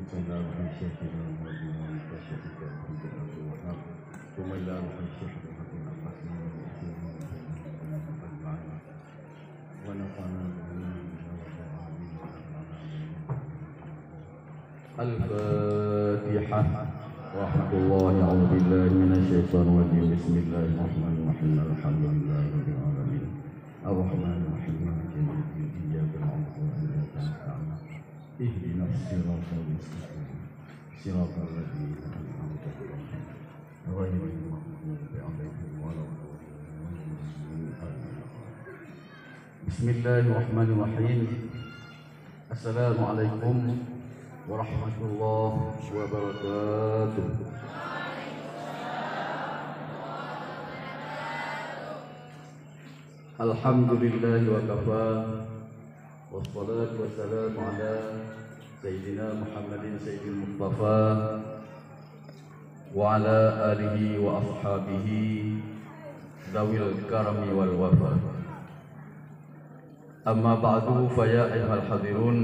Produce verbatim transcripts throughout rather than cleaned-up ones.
صلى على سيدنا محمد وعلى آله وصحبه وسلم. ثم إلى روح الشيخ محمد بن عباس وعلى آله وصحبه وسلم أجمعين. ونفعنا بما فيه من الآيات. الفاتحة. ورحمة الله. أعوذ بالله من الشيطان الرجيم. بسم الله الرحمن الرحيم. الحمد لله رب العالمين. الرحمن الرحيم. مالك يوم الدين. إياك نعبد وإياك نستعين. اهدنا الصراط المستقيم. صراط الذين أنعمت عليهم. غير المغضوب عليهم ولا الضالين. آمين. بسم الله الرحمن الرحيم. السلام عليكم ورحمة الله وبركاته. الحمد لله وكفى. والصلاة والسلام على سيدنا محمد سيد المصطفى وعلى آله وأصحابه ذوي الكرم والوفاء. أما بعد، فيا أيها الحاضرون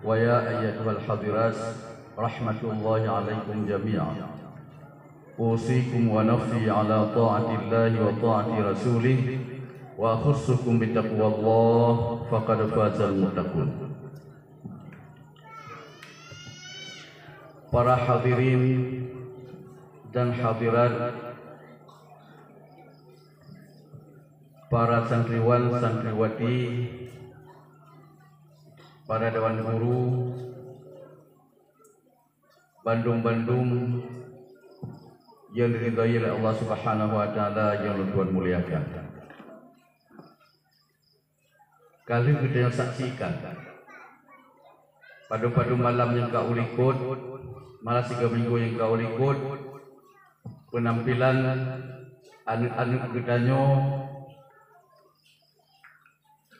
ويا أيتها الحاضرات، رحمة الله عليكم جميعا. أوصيكم ونفسي على طاعة الله وطاعة رسوله، وأخصكم بتقوى الله، فقد فاز المتقون. Para hadirin dan hadirat, para santriwan, santriwati, para dewan guru, bandum-bandum nyang diridhai lé Allah Subhanahu wa Taala nyang lôn tuan muliakan. Ka lheueh geutanyoe saksikan, padum-padum malam nyang ka ulikot, malam sigoe minggu nyang ka ulikot, peunampilan aneuk-aneuk geutanyoe,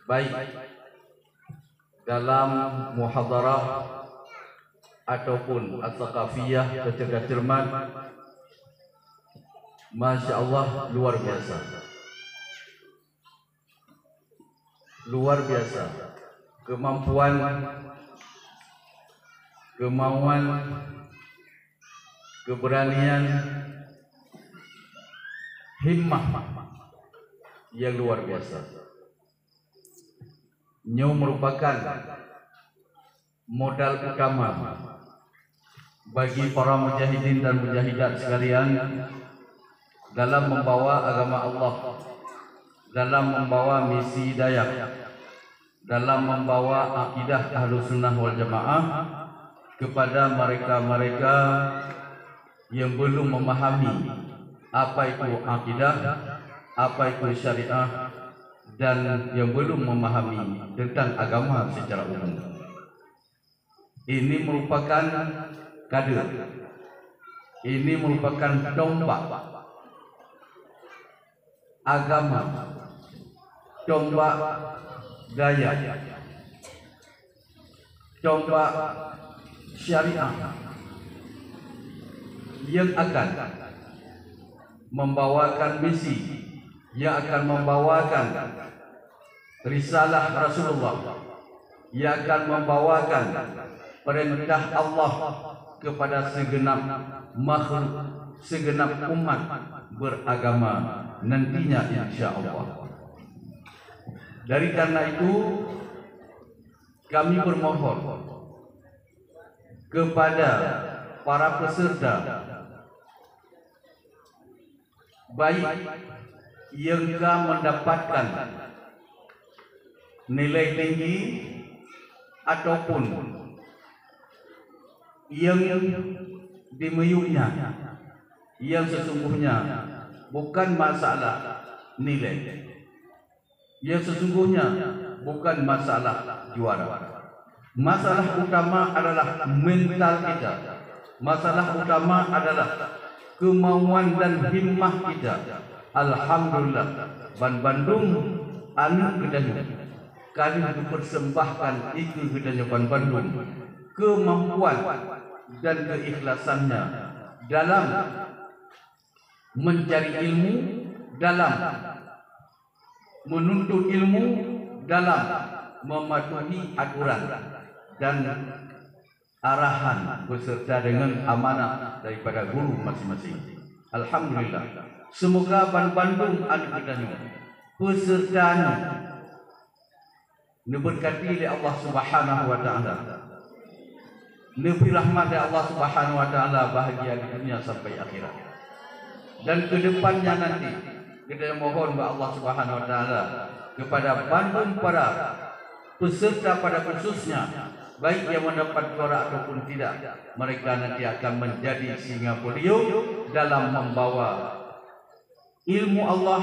baik dalam muhadharah ataupun as-saqafiyah, teuceureumat, masya Allah, luar biasa. Luar biasa. Kemampuan, kemauan, keberanian, himmah yang luar biasa. Nyoe merupakan modal utama bagi para mujahidin dan mujahidat sekalian dalam membawa agama Allah, dalam membawa misi hidayah, dalam membawa akidah Ahlussunnah wal Jamaah kepada mereka-mereka yang belum memahami apa itu akidah, apa itu syariah, dan yang belum memahami tentang agama secara umum. Ini merupakan kade. Ini merupakan tombak agama, tombak dayah, tombak syariah yang akan membawakan misi, yang akan membawakan risalah Rasulullah, yang akan membawakan perintah Allah kepada segenap makhluk, segenap umat beragama nantinya, insya Allah. Dari karena itu, kami bermohon kepada para peserta, baik yang ka mendapatkan nilai tinggi ataupun yang dimiyuebnya, yang sesungguhnya bukan masalah nilai. Yang sesungguhnya bukan masalah juara. Masalah utama adalah mental kita. Masalah utama adalah kemauan dan himmah kita. Alhamdulillah, banbandum aneuk geutanyoe ka lheueh geupersembahkan dikeue geutanyoe banbandum kemampuan dan keikhlasannya dalam mencari ilmu, dalam menuntut ilmu, dalam mematuhi aturan dan arahan beserta dengan amanah daripada guru masing-masing. Alhamdulillah. Semoga ban-, bandum aneuk geutanyoe, peserta nyoe, neubeurkati lé Allah Subhanahu wa Ta'ala, neubri rahmat lé Allah Subhanahu wa Ta'ala, bahagia di dunia sampai akhirat. Dan keudepannya nanti, kita mohon bak Allah Subhanahu wa Ta'ala kepada bandum para peserta pada khususnya, baik yang mendapat juara ataupun tidak, mereka nanti akan menjadi singa podium dalam membawa ilmu Allah,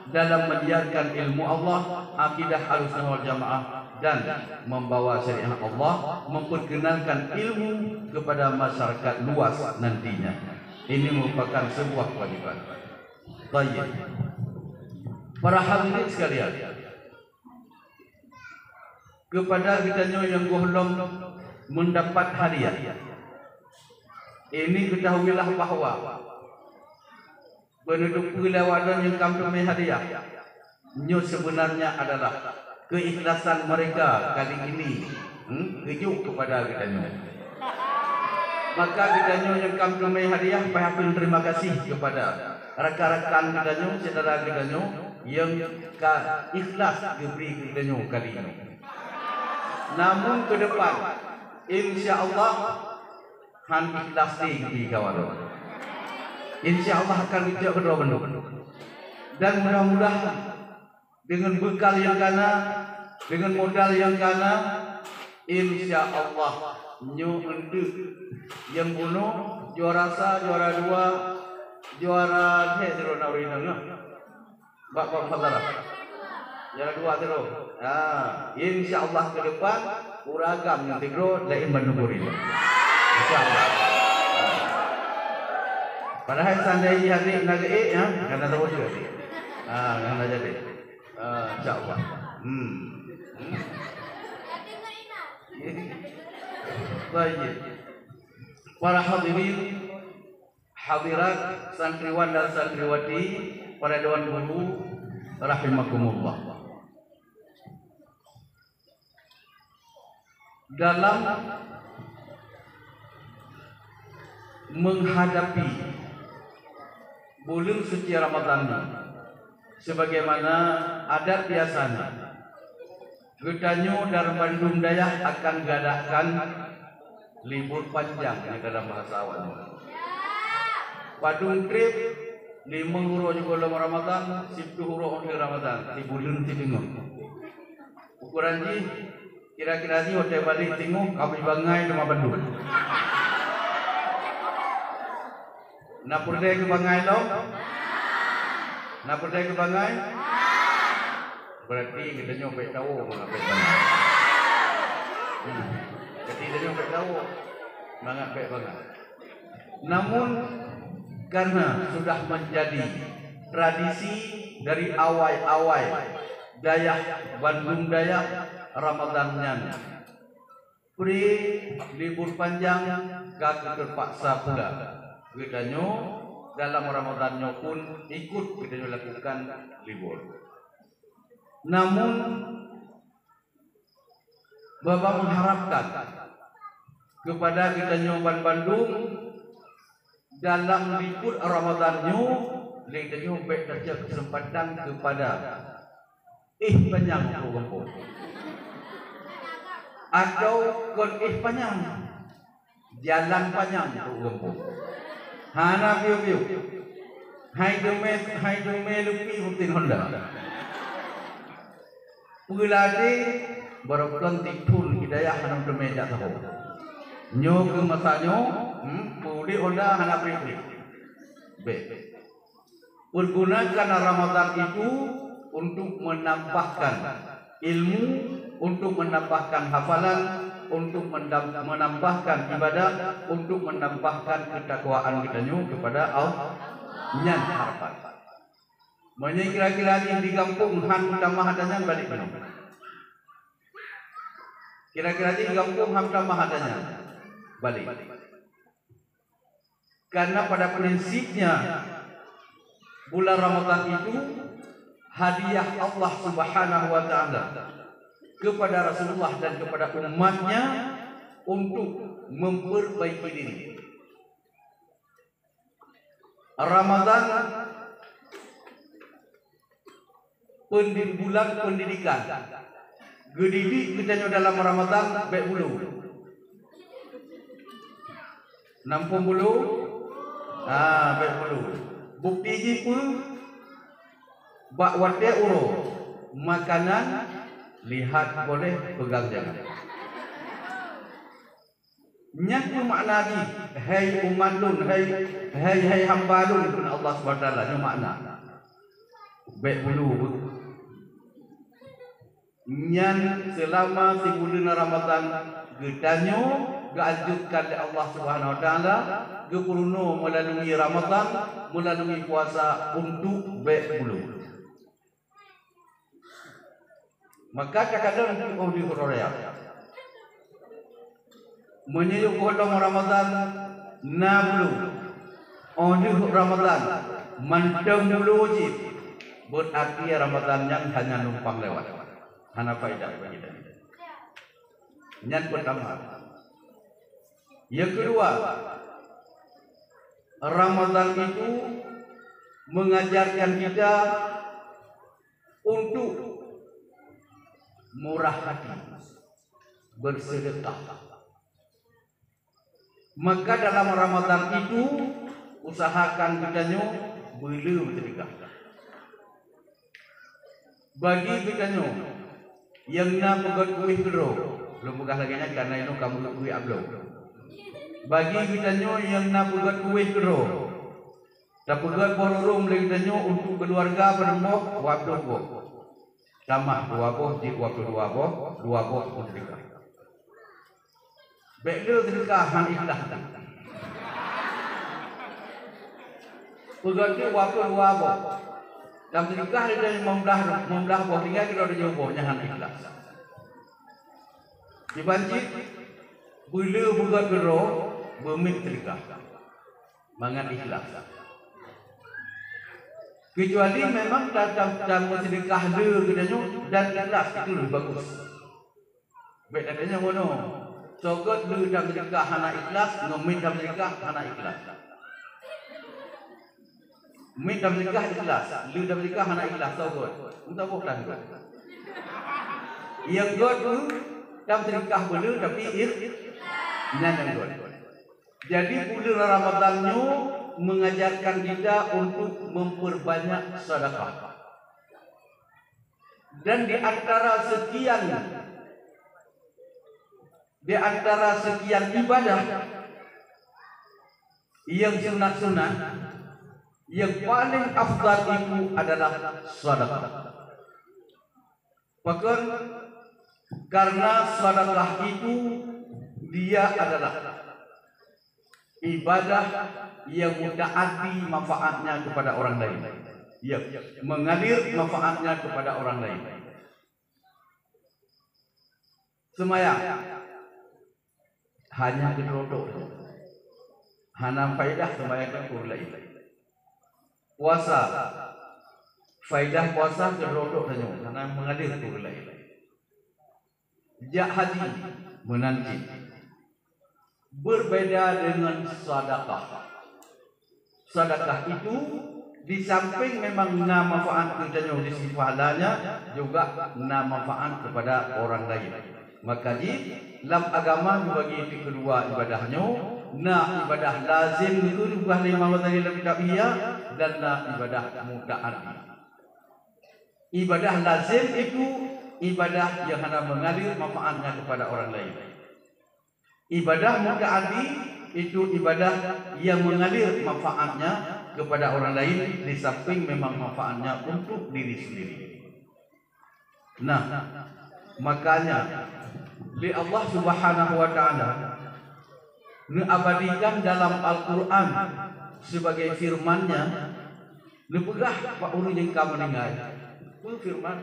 dalam menyiarkan ilmu Allah, akidah Ahlussunnah wal Jamaah, dan membawa syariat Allah, memperkenalkan ilmu kepada masyarakat luas nantinya. Ini merupakan sebuah kewajiban. Baik. Para hadirin sekalian, kepada geutanyoe nyang gohlom mendapat hadiah, ini ketahuilah bahwa peunutôp peue lé awak nyan nyang ka teumé hadiah nyoe sebenarnya adalah keikhlasan mereka kali ini, hmm, geujok kepada geutanyoe. Maka geutanyoe nyang ka teumé hadiah payah kheun terima kasih kepada rakan-rakan geutanyoe, syedara geutanyoe nyang ka ikhlas geubri keu geutanyoe kali nyoe. Namun keu depan, insya Allah, han ikhlas lé geubri kawan. Insya Allah akan geujok keudroe bandum. Dan mudah-mudahan dengan bekal nyang kana, dengan modal nyang kana, insya Allah nyoe eunteuk nyang bunoe juara sa, juara dua, juara lhèe sidroe na ureueng inong nyoe. Bak, bak muhadharah. Juara dua sidroe. Ha, insya Allah ke depan ureueng agam nyang sidroe laén bandum ureueng. Insya Allah. Padahai seandai jih até na geuék, ha, kana tahu juga. Ha, kana jadi. Ah, insya Allah. Hmm. Hmm. Baik. Para hadirin, hadirat, santriwan dan santriwati, para dewan guru rahimakumullah. Dalam menghadapi buleuen suci Ramadan nyoe, sebagaimana adat biasanya, geutanyoe dan bandum dayah akan geuadakan libur panjang, nyang dalam bahasa awak nyoe. Padum trép limong uroe sigohlom Ramadan, siplôh uroe 'oh lheueh Ramadan, sibuleuen siteungoh. Ukoran jih, kira-kira jih watèe balek teungoh ka bri bangai teuma bandum. Na peureulèe keu bangai lom? Na peureulèe keu bangai? Berarti geutanyoe bèk tawoe mangat bèk bangai. Hmm. Berarti geutanyoe bèk tawoe mangat bèk bangai. Namun, karena sudah menjadi tradisi dari awai-awai dayah, bandum dayah, Ramadan nyan, pri libur panjang ka terpaksa pula. Geutanyoe dalam Ramadan nyoe pun ikut geutanyoe lakukan libur. Namun, Baba mengharapkan kepada geutanyoe ban bandum dalam likot Ramadan nyoe, lé tanyoe bèk tacok keuseumpatan keupada éh panyang trok gampông. Atau kon éh panyang, jalan panyang trok gampông. Hana piôh-piôh. Hai deumé, hai deumé lupi rutin Honda. Peulade barokon tiphon hidayah hana teumé jak saho. Nyoe keu masa nyoe, hmm, peudeh Honda hana bri-bri. Bèk. Pergunakan Ramadan itu untuk menambahkan ilmu, untuk menambahkan hafalan, untuk mendam-, menambahkan ibadah, untuk menambahkan ketakwaan geutanyoe kepada Allah. Nyan harapan. Meunyoe kira-kira jih di gampông han meutamah ata nyan, balek keunoe. Kira-kira jih di gampông han meutamah ata nyan, balek. Karena pada prinsipnya, bulan Ramadan itu hadiah Allah Subhanahu wa Ta'ala kepada Rasulullah dan kepada umatnya untuk memperbaiki diri. Ramadan pendi-, bulan pendidikan. Geudidik geutanyoe dalam Ramadan bèk bulu. Nampung bulu? Ah, bèk bulu. Bukti jih peue? Bak watèe uroe, makanan, lihat boleh, pegang jangan. Nyan peue makna jih, "Hai umat lôn, hai, hai, hai hamba lôn," kheun Allah Subhanahu wa Taala, nyoe makna. Bèk bulu. Nyan seulama sibuleuen Ramadan geutanyoe geuanjotkan lé Allah Subhanahu wa Taala, geupeurunoe meulalui Ramadan, meulalui puasa untuk bèk bulu. Maka takalon di uroe raya. Meunyoe yoh gohlom Ramadan na bulu, óh lheueh Ramadan mantong bulu cit, berarti Ramadan nyan hanya numpang lewat. Hana faedah bagi kita. Nyan pertama. Yang kedua, Ramadan itu mengajarkan kita untuk murah hati, bersedekah. Maka dalam Ramadan itu, usahakan geutanyoe beu le meuseudekah. Bagi geutanyoe nyang na peugöt kueh keudroe, lôn peugah lagèe nyan karena inoe ka meugöt kueh abloe. Bagi geutanyoe nyang na peugöt kueh keudroe, tapeugöt boh rurôm lé geutanyoe untuk keuluwarga padum boh, dua ploh boh. Tamah dua boh, jeuet dua ploh dua boh, dua boh meuseudekah. Bèk le seudeukah hana ikhlas. Peugöt dua ploh dua boh. Dan seudeukah lé limong blah, limong blah boh, tinggai keudroe tujoh boh, nyan hana ikhlas. Kiban cit, beu le peugöt keudroe, beumiet seudeukah. Mangat ikhlas. Kecuali memang ta-, ta-, tameuseudekah le geutanyoe dan ikhlas, itu lebih bagus. Bèk tatanyong bunoe, soe göt le tameuseudekah hana ikhlas, ngon miet tameuseudekah hana ikhlas. Miet tameuseudekah ikhlas, le tameuseudekah hana ikhlas, soe göt? Meusaboh tan göt. Nyang göt tu tameuseudekah beu le, tapi ikh-, nyan nyang göt. Jadi, buleuen Ramadan nyoe mengajarkan kita untuk memperbanyak sedekah. Dan di antara sekian, di antara sekian ibadah yang sunat-sunat, yang paling afdal itu adalah sedekah. Pakon? Karena sedekah itu dia adalah ibadah yang mutaaddi manfaatnya kepada orang lain. Ya, mengalir manfaatnya kepada orang lain. Seumayang hanya keudroe tok. Hana faedah seumayang keu ureueng laén. Puasa, faedah puasa keudroe tok tanyoe, hana mengalir keu ureueng laén. Jak haji, meunan cit. Berbeda dengan sedekah. Sedekah itu, di samping memang na manfaat keu tanyoe di sisi pahalanya, juga na manfaat kepada orang lain. Maka jih, lam agama dibagi keudua ibadah nyoe, na ibadah lazim geukheun peugah lé Imam Ghazali lam kitab Ihya, dan na ibadah mutaaddi. Ibadah lazim itu ibadah yang hana mengalir manfaatnya kepada orang lain. Ibadah mutaaddi itu ibadah yang mengalir manfaatnya kepada orang lain di samping memang manfaatnya untuk diri sendiri. Nah, makanya lé Allah Subhanahu wa Taala neuabadikan dalam Al-Quran sebagai firman-Nya, neupeugah bak ureueng nyang ka meuninggai. Peue firman?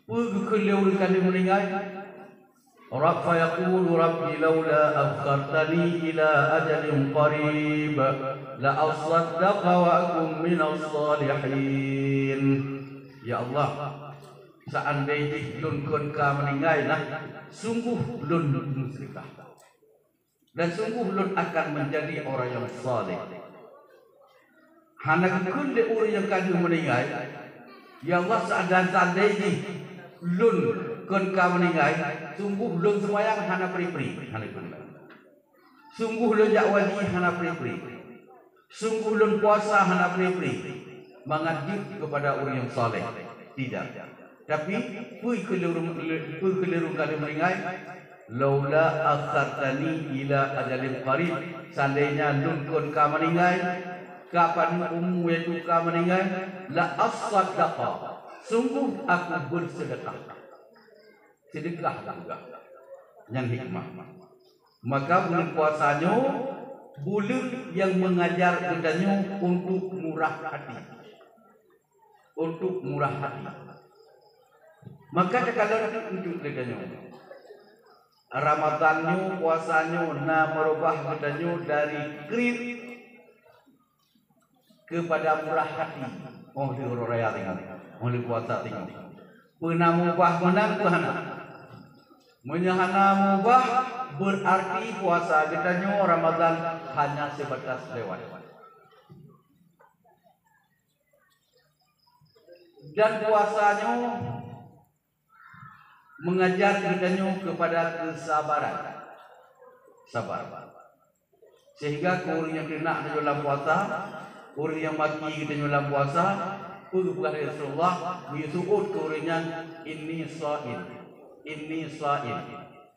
Peue geukheun lé ureueng ka lheueh meuninggai? Rab-, fayaqulu rabbi laula akhartani ila ajalin qarib la asaddaqa wa akun minas salihin. Ya Allah, seandai jih lôn kon ka meuninggai nah, sungguh lôn meuseudekah. Dan sungguh lôn akan menjadi orang yang saleh. Hana geukheun lé ureuëng nyang ka lheueh meuninggai, "Ya Allah, seandai-andai jih lôn kon ka meuninggai, sungguh lôn seumayang hana pri-pri." Hana geukheun. "Sungguh lôn jak waji hana pri-pri. Sungguh lôn puasa hana pri-pri." Mangat jeuet keupada ureuëng nyang saleh. Tidak. Tapi, peue keuliru, peue keuliru ka lheueh meuninggai? "Laula akhartani ila ajalin qarib." Seandainya lôn kon ka meuninggai, ka paneuk umu yaitu ka meuninggai, "la asaddaqa." Sungguh aku beuseudeukah. Seudeukah peugah. Nyan hikmah. Maka buleuen puasa nyoe, buleuen nyang meungajar geutanyoe untuk murah hati. Untuk murah hati. Maka takalon teuk untuk geutanyoe. Ramadhan nyoe, puasa nyoe na meurubah geutanyoe dari kriet keupada murah hati, óh lheueh uroe raya singoh, óh lheueh puasa singoh. Peue na mubah meunan, peue hana? Meunyoe hana mubah, beurarti puasa geutanyoe Ramadhan hanya seubatas lewat. Dan puasa nyoe meungajar geutanyoe keupada keusabaran. Sabar. Sehingga keu ureuëng nyang teunak geutanyoe lam puasa, ureuëng nyang maki geutanyoe lam puasa, peue geupeugah lé Rasulullah, geuyue seuôt keu ureuëng nyan, "Inni shaim, inni shaim,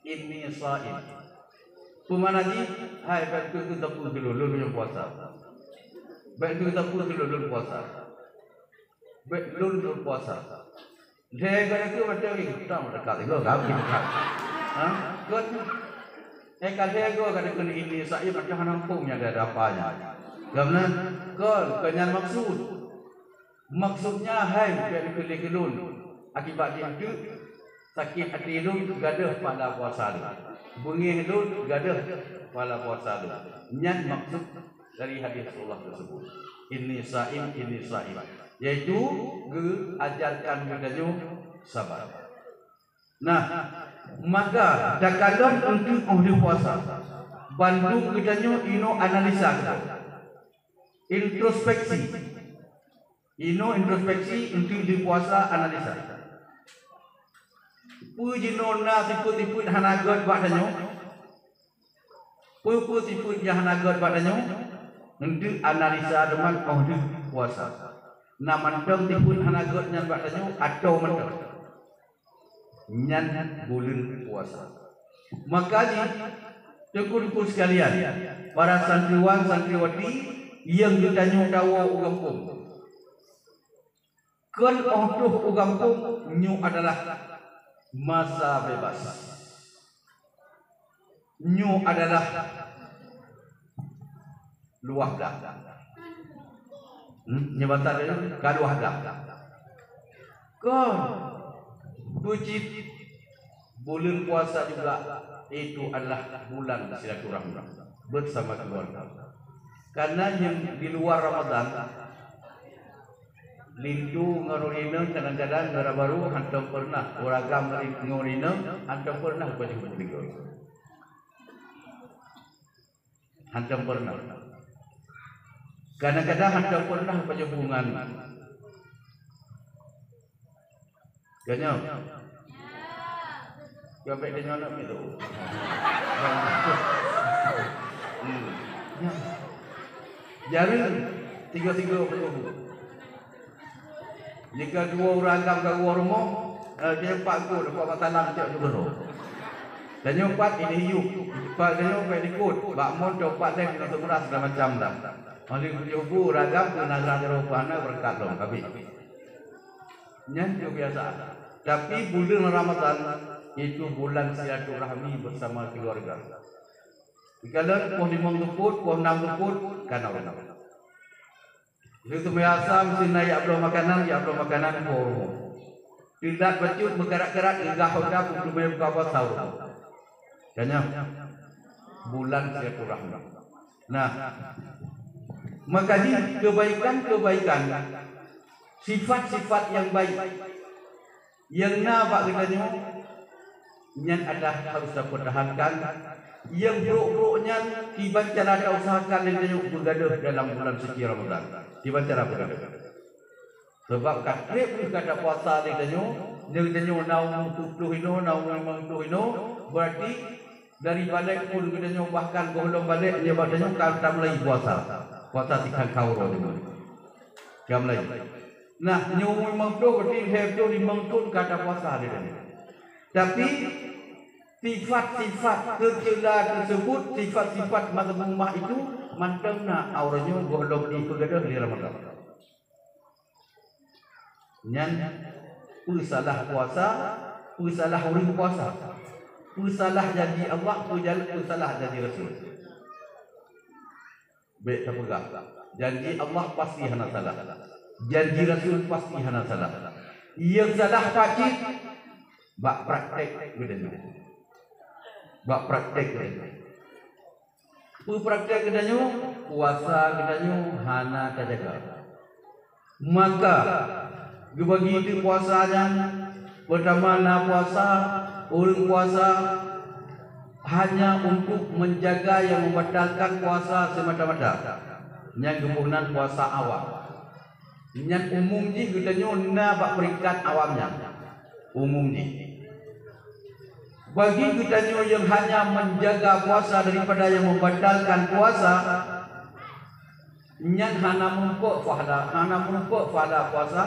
inni shaim." Peue makna jih? Hai, bèk keu, keu teupeu keu lôn, lôn meunyoe puasa. Bèk keu teupeu keu lôn, lôn puasa. Bèk lôn, lôn puasa. Lhèe goe teuh macam ni, utang dekat lhèe goe, habéh dekat. Ha? Kon. Eh, ka lhèe goe ka dikheun ini sa'i macam hana muphom nyan ada apa nyan. Gam na? Kon, kon nyan maksud. Maksudnya, hai, bèk dikheun lé keu lôn. Akibat jih teuk, sakét até lôn gadôh pahala puasa lôn. Beungéh lôn gadôh pahala puasa lôn. Nyan maksud dari hadis Rasulullah tersebut. Inni saim, inni saim. Yaitu geuajarkan geutanyoe sabar. Nah, maka takalon untuk óh lheueh puasa. Bandum geutanyoe inoe analisa geutanyoe. Introspeksi. Inoe introspeksi untuk di puasa analisa. Peue jinoe na sifeuet-sifeuet hana gèt bak tanyoe? Peue-peue sifeuet nyang hana gèt bak tanyoe? Untuk analisa teuma óh lheueh puasa. Na mantong sifeuet hana gèt nyan bak tanyoe atau mantong? Nyan buleuen puasa. Maka jih, teungku-teungku sekalian, para santriwan santriwati nyang geutanyoe tawoe u gampông. Kon óh troh u gampông, nyoe adalah masa bebas. Nyoe adalah luwah blang. Hmm, nyoe basa lagèe nyoe, ka luwah blang. Kon, peue cit buleuen puasa juga, itu adalah bulan silaturahmi bersama keluarga. Karena nyang di luar Ramadan, linto ngon ureueng inong kadang-kadang ngon ureueng barô hantom peureunah, ureueng agam ngon ureueng inong hantom peureunah pajoh hubungan. Hantom peureunah. Kadang-kadang hantom peureunah pajoh hubungan. Ganyong. Gabek ganyong aneuk miet tu. Hmm. Jareueng tiga-tiga peutubu. Jika dua ureueng agam ka geuwoe rumoh, eh, dia empat ekor, dapat masalah cok gubernur. Dan yang empat ini hiup. Empat dia empat ikut. Bak mon tu empat leh dengan sebelah segala macam dah. Oleh tujuh bu ureueng agam keu nazar jaroe pahana berkat lom habis. Nyan kebiasaan. Tapi bulan Ramadan itu bulan silaturahmi bersama keluarga. Dikalon poh limong teupot, poh nam teupot, kana ureueng. Lheueh teumé asa meusti na jak bloe makanan, jak bloe makanan poh rumoh. Teulat bacut meukarat-karat geugah honda peuteumé buka puasa ureueng. Tanya, bulan silaturahmi. Nah, maka jih kebaikan-kebaikan, sifat-sifat yang baik yang na bak geutanyoe, Nyan adalah harus tapeutahankan. Nyang brok-brok nyan kiban cara tausahakan lé tanyoe beugadôh dalam bulan suci Ramadhan. Kiban cara beugadôh. Sabab ka trép geuh ka tapuasa lé tanyoe, nyoe tanyoe na umu tujoh ploh inoe, na umu limong ploh inoe, berarti dari balek pun geutanyoe bahkan gohlom balek nyoe bak tanyoe ka tamulai puasa. Puasa sikhan khauro nyoe. Ka mulai. Nah, nyoe umu limong ploh berarti lhèe ploh limong thon ka tapuasa lé tanyoe. Tapi sifat-sifat teucela tersebut, sifat-sifat mazmumah itu mantong na, aura nyoe gohlom jipeugadôh lé Ramadhan. Nyan peusalah puasa, peusalah ureueng puasa, peusalah janji Allah, peujal-, peusalah janji Rasul. Bèk tapeugah, janji Allah pasti hana salah, janji Rasul pasti hana salah. Nyang salah pakcit bak praktek geutanyoe. Bak praktek geutanyoe. Peue praktek geutanyoe? Puasa geutanyoe hana tajaga. Maka, geubagi teuk puasa nyan, peutama na puasa, ureueng puasa hanya untuk menjaga nyang membatalkan puasa semata-mata. Nyan geuboh nan puasa awam. Nyan umum jih geutanyoe na bak peringkat awam nyan. Umum jih. Bagi geutanyoe nyang hanya menjaga puasa daripada nyang membatalkan puasa, nyan hana meurumpok pahala, hana meurumpok pahala puasa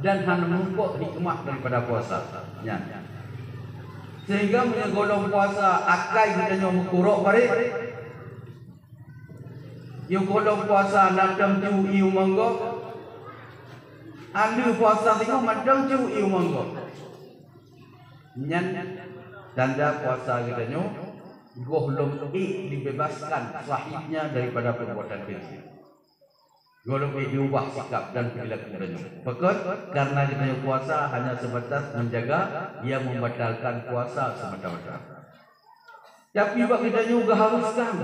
dan hana meurumpok hikmah daripada puasa. Nyan. Sehingga meunyoe gohlom puasa akai geutanyoe meukurok parit, yoh gohlom puasa na teuntèe ié monggo, aneuëk puasa singoh mantong cu ié monggo. Nyan tanda puasa geutanyoe gohlom ék dibebaskan sahibnya daripada perbuatan keji. Gohlom ék diubah sikap dan perilaku geutanyoe. Pakon? Karena geutanyoe puasa hanya sebatas menjaga yang membatalkan puasa semata-mata. Tapi bak geutanyoe geuharuskan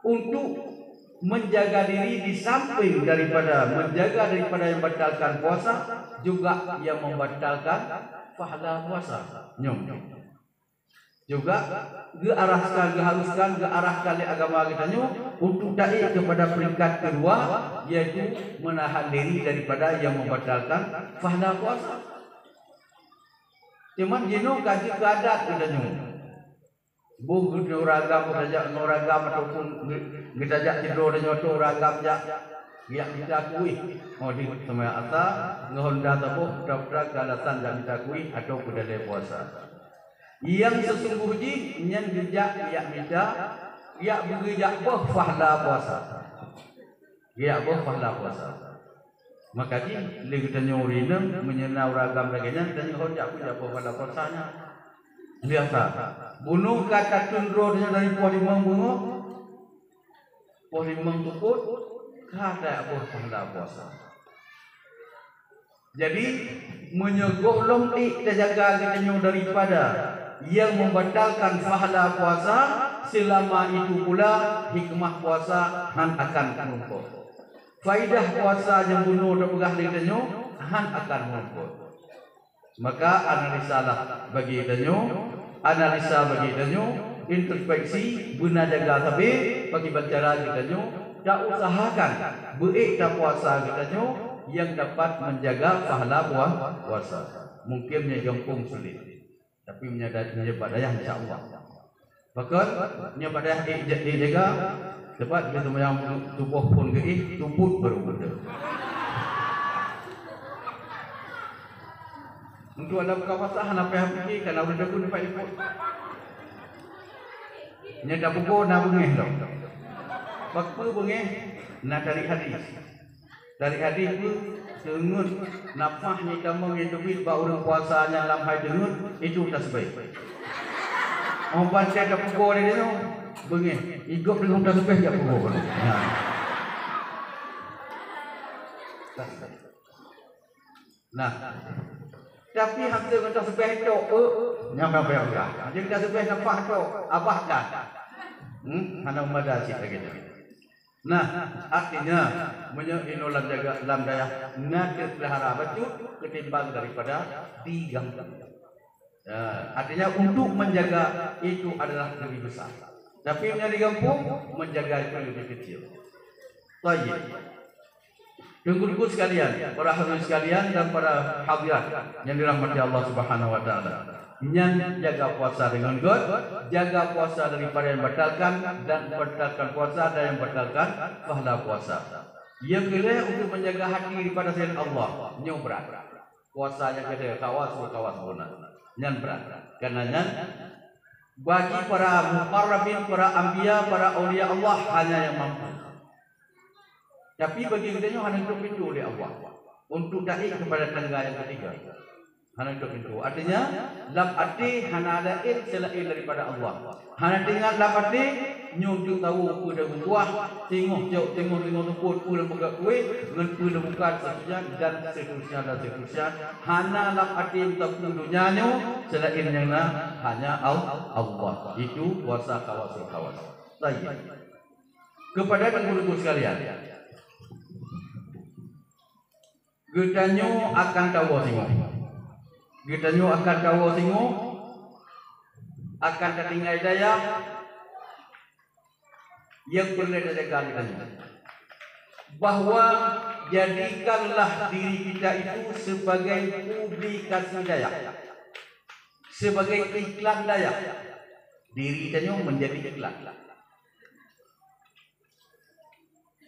untuk menjaga diri di samping daripada menjaga daripada yang membatalkan puasa, juga yang membatalkan pahala puasa. Nyoe juga geuarahkan, geuharuskan, geuarahkan lé agama geutanyoe untuk taék kepada peringkat kedua, yaitu menahan diri daripada yang membatalkan pahala puasa. Cuman jinoe ka jeuet keu adat geutanyoe. Boh geutanyoe ureueng agam geutajak ngon ureueng agam ataupun geu-, geutajak sidroe tanyoe atau ureueng agam jak, jak mita kueh. Oh, di seumayang asa, ngon honda saboh, putra-putra keu alasan jak mita kueh atau keu dalé puasa. Nyang seusunggoh jih nyan geujak jak mita, jak beugeujak boh pahala puasa. Geujak boh pahala puasa. Maka jih lé geutanyoe ureueng inong meunyoe na ureueng agam lagèe nyan, tanyoe hon jak peue jak boh pahala puasa nyan. Biasa. Bunoe ka tateun droe tanyoe dari poh limong beungoh, poh limong teupot, ka tajak boh pahala puasa. Jadi, meunyoe gohlom ék tajaga geutanyoe daripada yang membatalkan pahala puasa, selama itu pula hikmah puasa han akan meurumpok. Faidah puasa nyang bunoe tapeugah lé tanyoe han akan meurumpok. Maka analisalah bagi tanyoe, analisa bagi tanyoe, introspeksi, beuna jaga sabe, pakriban cara geutanyoe, tausahakan beuék tapuasa geutanyoe nyang dapat menjaga pahala puah-, puasa. Mungkin nyoe gampông sulet. Tapi meunyoe da-, meunyoe bak dayah, insya Allah. Pakon, nyoe bak dayah ék ja-, ék jaga, sebab bila seumayang tuboh phon geuéh, tupot baru beutôi. Untuk anda buka puasa, hana payah pike, karena ureueng jago dapat ikot. Nyoe tapugoe na beungéh lom. Bak peue beungéh? Na tarék hadis. Dari hadis tu, teungeut nafah nyang tamong nyang teubiet bak ureueng puasa nyan lam hai teungeut, itu tasbih. Óh ban teuh tapugoe lé nyoe, beungéh, i gob deungon tasbih jak pugoe. Nah. Nah. Tapi hana ngon tasbih tok, eh, nyang payah-payah. Jadi tasbih nafah tok, abah dah. Hmm, hana meumada cit lagèe nyan. Nah, artinya, meunyoe inoe lam jaga, lam dayah na teupeulihara bacut ketimbang daripada di gampông. Ya, artinya untuk menjaga itu adalah lebih besar. Tapi meunyo di gampông, menjaga itu lebih kecil. Tayyib. Teungku-teungku sekalian, para hadirin sekalian dan para hadirat yang dirahmati Allah Subhanahu wa taala. Nyan jaga puasa dengan göt, jaga puasa daripada yang batalkan dan batalkan puasa dan yang batalkan pahala puasa. Yang kedua untuk menjaga hati daripada selain Allah, nyoe berat. Puasa nyang keudeh, khawas, khawas guna. Nyan brat. Karena nyan bagi para muqarrabin, para anbiya, para aulia Allah hanya yang mampu. Tapi bagi geutanyoe hana geutôp pintoe lé Allah untuk taék kepada tangga yang ketiga. Hana geutôp pintoe. Artinya, lam até hana laén selain daripada Allah. Hana teuingat lam até, nyoe jeuet tawoe peue daun buah, teungoh cok, teungoh, teungoh seupôt, peue lam peugah kueh, ngon peue lam bukan, seterusnya, dan seterusnya, dan seterusnya. Hana lam até meuteupeu donya nyoe, selain nyang na hanya Al-, Allah. Itu puasa khawasul khawas. Tayyib. Kepada teungku-teungku sekalian, geutanyoe akan tawoe singoh. Geutanyoe akan tawoe singoh, akan tatinggai dayah, yang peureulée tajaga geutanyoe. Bahwa jadikanlah diri kita itu sebagai publikasi dayah, sebagai iklan dayah. Diri tanyoe menjadi iklan.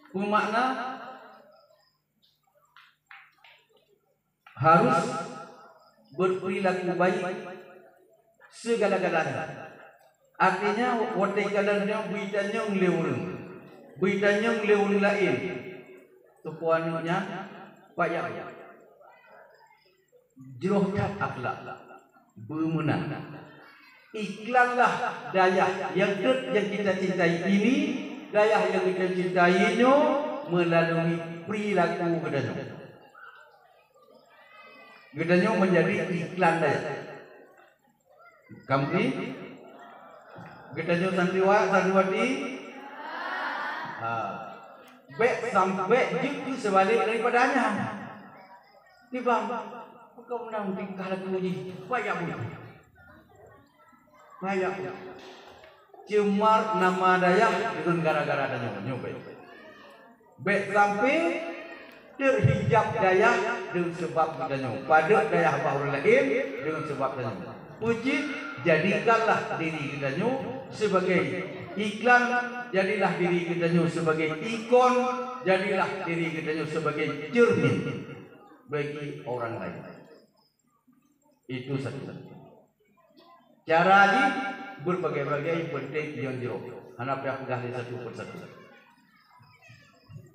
Peumakna harus berperilaku baik segala-galanya. Artinya, watée kalon nyoe bri tanyong lé ureuëng, bri tanyong lé ureuëng laén, teupeue aneuëk nyan, payah jroh that akhlak, beumeunan. Iklanlah dayah yang treb yang kita cintai ini, dayah yang kita cintai nyoe melalui perilaku geutanyoe. Geutanyoe menjadi iklan dayah. Kamu ni, geutanyoe santriwa-, santriwati, ha, bék sampai jeuet keu seubalek daripada nyan. Tiba, bukan menang tingkah laku jih, payah pun. Payah pun. Cemar nama dayah dengan gara-gara tanyoe, nyoe bék. Bék sampai terhijab dayah dengan sebab geutanyoe. Padub dayah bak ureuëng laén dengan sebab tanyoe. Peue jih, jadikanlah diri geutanyoe sebagai iklan, jadilah diri geutanyoe sebagai ikon, jadilah diri geutanyoe sebagai cermin bagi orang lain. Itu satu. Cara jih berbagai-bagai, penting nyang jroh. Hana payah peugah lé satu persatu.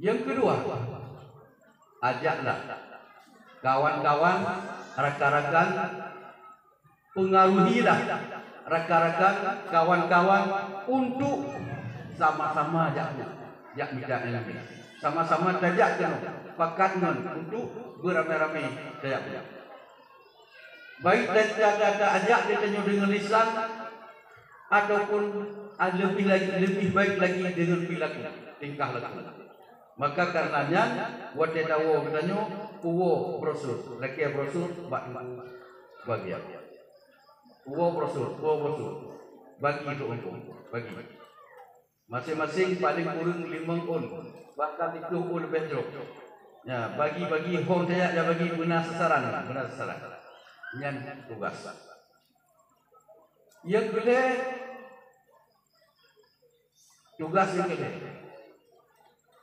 Yang kedua, ajaklah kawan-kawan, rakan-rakan, pengaruhilah rakan-rakan, kawan-kawan untuk sama-sama jak, jak mita ilmu. Sama-sama tajak keunoe, pakat ngon untuk beramai-ramai tajak. Baik ta-, ta-, ta-, taajak geutanyoe deungon lisan, ataupun, ah, lebih lagi, lebih baik lagi deungon perilaku, tingkah laku. Maka karena nyan, watée tawoe geutanyoe, puwoe brosur, lakée brosur bak teungku bagian. Puwoe brosur, puwoe brosur. Bagi untuk, untuk, bagi. Masing-masing paling kureueng limong ôn, bahkan siplôh ôn leubeh jroh. Ya, bagi-bagi hom tajak, ya, bagi beuna sasaran, beuna sasaran. Nyan tugas. Nyang keulhèe, tugas nyang keulhèe,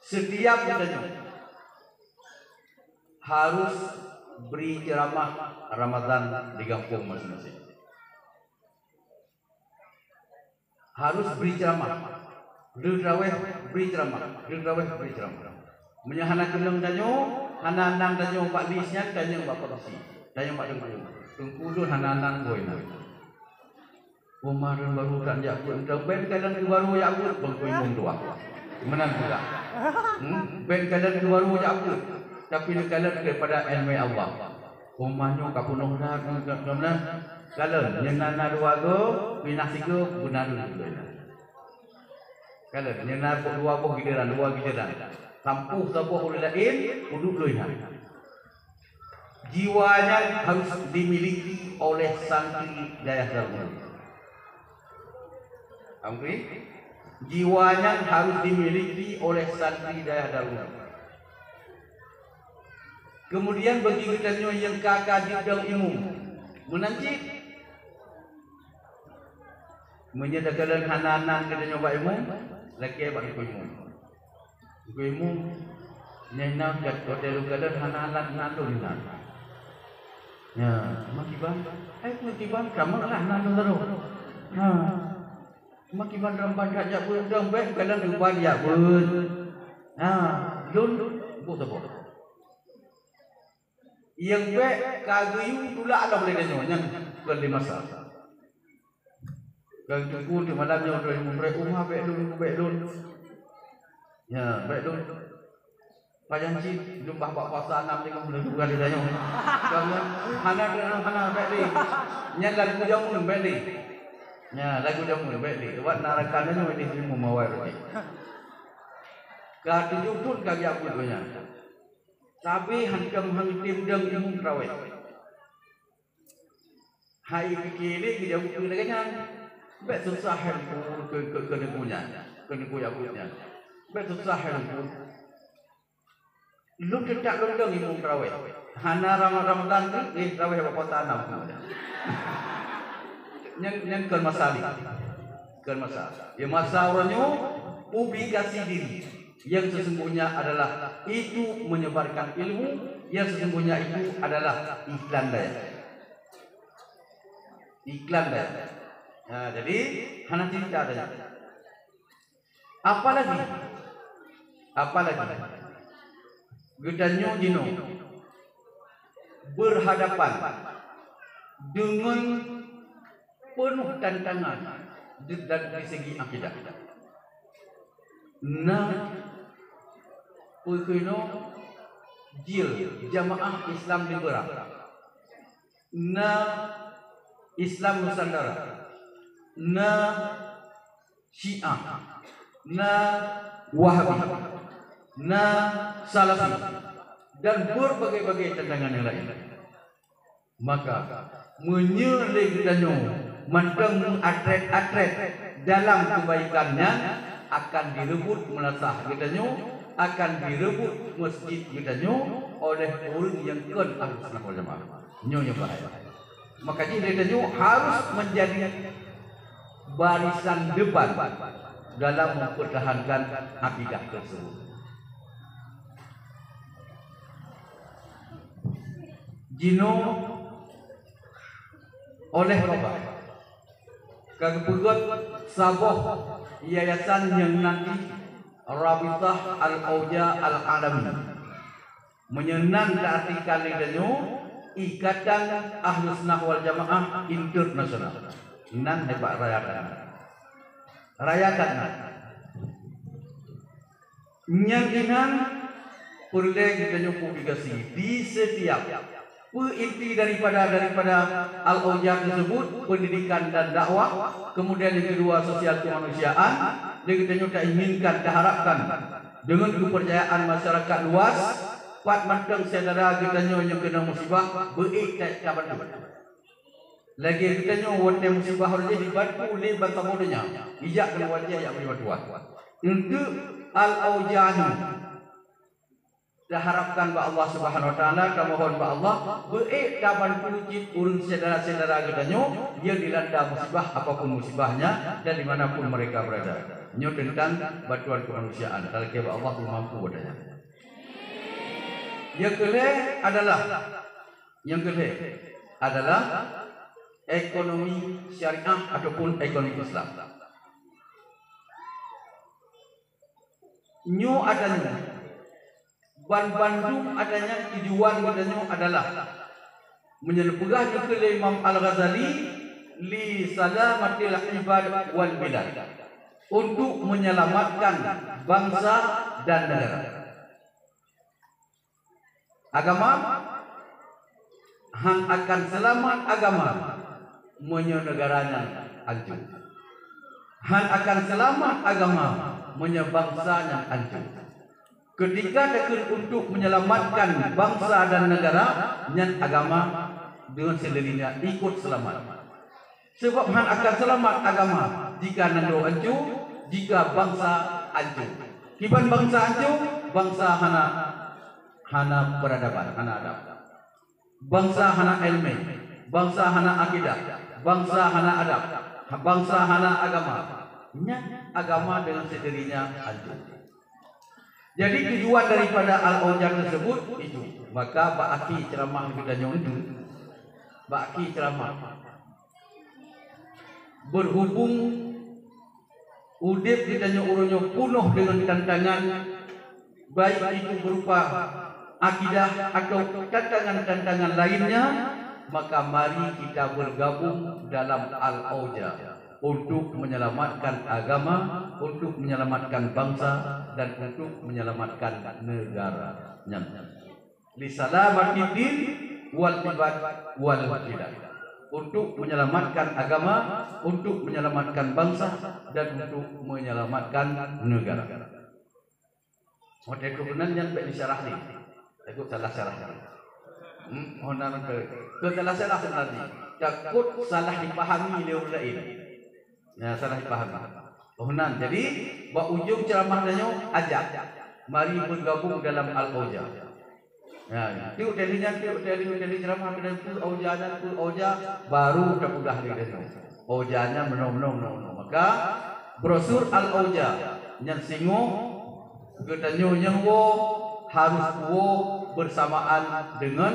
setiap geutanyoe harus bri ceuramah Ramadan di gampông maséng-maséng. Harus bri ceuramah. Deuh traweh bri ceuramah, deuh traweh bri ceuramah. Meunyoe hana keunong tanyoe, hana nan tanyoe bak lis nyan, tanyong bak polisi, tanyong bak teungku. Teungku lôn hana nan boh inan. Uma lôn baru that jak beuet, entah ben kadang keu baru jak beuet, bang keu imum tuah. Meunan peugah. Hmm? Ben kadang keu baru jak beuet, tapi neukalon daripada ileumèe Allah. Uma nyoe ka peunoh that, nyoe ka peunoh that. Kalon, nyoe na, na dua go, pinah sigo, beuna dua go. Kalon, nyoe na dua boh gideran, dua gideran. Sampôh saboh ureueng laén, udép lôn nyan. Jiwa nyan harus dimiliki oleh santri dayah Darul Ulum. Paham ke? Jiwa nyan harus dimiliki oleh santri dayah Darul Ulum. Kemudian bagi geutanyoe nyang ka, ka jeuet dong imum, meunan cit. Meunyoe takalon hana nan geutanyoe bak imum, lakée bak teungku imum. Teungku imum, nyan na kat hotel lôn kalon hana nan, nan lôn nan. Ya, makiban, hai makiban, kamoe lah nan lôn taroh. Ha. Makiban ramban that jak beuet dong, bék kalon uban jak beuet. Ha, lôn boh saboh. Nyang bék ka geuyue tulak lom lé tanyoe, nyan kon lé masa. Ka teungku di malam nyoe droe meureuek uma bék lôn, bék lôn. Ya, bék lôn. Pajan cit lumbah bak puasa nam teungoh meuleueh bukan lé tanyoe. Ka hana, hana, hana bék lé. Nyan lagu jameun bék lé. Nya, lagu jameun bék lé. Wat na rakan tanyoe di sini mawai roti. Ka tujoh thon ka geujak buet nyan. Sabe hantom han tem dong imum traweh. Hai pike lé geujaweueb keu lagée nyan. Bék susah hai keu, keu, keu, keu neugui nyan, keu neugui Yakub nyan. Bék susah hai keu. Lôn teutak lôn dong imum traweh. Hana Ram-, Ramadan tu, eh, traweh bak kota nam tu. Nyan, nyan kon masa lé. Kon masa. Ya, masa uroe nyoe publikasi diri. Yang sesungguhnya adalah itu menyebarkan ilmu, yang sesungguhnya itu adalah iklan dayah. Iklan dayah. Ha, jadi, hana cerita dayah. Apalagi, apalagi, geutanyoe jinoe berhadapan dengan penuh tantangan di, dari segi akidah. Na peue keunoe jil jamaah Islam liberal, na Islam Nusantara, na Syiah, na Wahabi, na Salafi, dan berbagai-bagai tantangan yang lain. Maka, meunyoe lé geutanyoe mantong meuatrét-atrét dalam keubaikan nyan, akan direubot meulasah geutanyoe, akan direubot masjid geutanyoe oleh ureuëng nyang kon ahli sunnah wal jamaah. Nyoe nyang bahaya. Maka jih lé tanyoe harus menjadi barisan depan dalam mempertahankan akidah tersebut. Jinoe oleh Toba ka geupeugöt saboh yayasan nyang nan jih Rabitah Al-Auja Al-Alami. Meunyoe nan teuartikan lé tanyoe, Ikatan Ahlussunnah wal Jamaah Internasional. Nan hebat raya that na. Raya that na. Nyang inan peureulée geutanyoe publikasi di setiap peue inti daripada, daripada Al-Auja tersebut, pendidikan dan dakwah, kemudian yang kedua sosial kemanusiaan, dan geutanyoe tainginkan, taharapkan dengan kepercayaan masyarakat luas, pat mantong syedara geutanyoe nyang keunong musibah, beu-ék ta-, tabantu. Lagée geutanyoe watée musibah lé dibantu lé bansaboh donya, ijak keu watée jak bri bantuan. Untuk Al-Auja nyoe, taharapkan bak Allah Subhanahu Wa Taala, tamohon bak Allah, beu-ék tabantu cit ureuëng syedara-syedara geutanyoe nyang dilanda musibah, apapun musibahnya dan di mana pun mereka berada. Nyoe tentang bantuan kemanusiaan, talakée bak Allah, beumampu watée nyan. Nyang keulhée adalah Nyang keulhée adalah ekonomi syariah ataupun ekonomi Islam. Nyoe ata nyoe, ban bandum ata nyan tujuan geutanyoe adalah, meunyoe neupeugah nyoe keu lé Imam Al-Ghazali, "Li salamatil ibad wal bilad", untuk menyelamatkan bangsa dan negara. Agama, han akan seulamat agama meunyoe neugara nyan anco. Han akan seulamat agama meunyoe bansa nyan anco. Keutika takheun untuk menyelamatkan bansa dan negara, nyan agama dengan sendirinya ikut selamat. Sebab hana akan selamat agama jika nanggroe anco, jika bansa anco. Kiban bansa anco, bansa hana, hana peradaban, hana adab. Bansa hana ilmu, bansa hana akidah, bansa hana adab, bansa hana agama. Nyan agama dengan sendirinya hancur. Jadi tujuan daripada Al-Aujah tersebut itu. Maka bak akhé ceramah geutanyoe nyoe, bak akhé ceramah, berhubung udeb geutanyoe uroe nyoe peunoh deungon tantangan, baik itu berupa akidah atau tantangan-tantangan lainnya, maka mari kita bergabung dalam Al-Aujah untuk menyelamatkan agama, untuk menyelamatkan bangsa, dan untuk menyelamatkan negara. Nyan. Li salamatid din wal ibad wal bilad. Untuk menyelamatkan agama, untuk menyelamatkan bangsa, dan untuk menyelamatkan negara. Watée keunan nyan bék disyarah ni. Takot salah syarah ni. Hmm, oh, na, na, takot salah syarah sebenarnya. Takot salah dipahami lé ureuëng laén. Ya, salah dipahami. Oh, nan. Jadi, bak ujong ceramah tanyoe, ajak. Mari bergabung dalam Al-Aujah. Ya, tiuk tadi nyan, tiuk tadi, tadi ceramah, kena tu Aujah nyan, tu Aujah, baru tapeugah lé tanyoe. Aujah nyan meunoe, meunoe, meunoe, meunoe. Maka, brosur Al-Aujah nyan singoh geutanyoe nyang woe harus woe bersamaan dengan,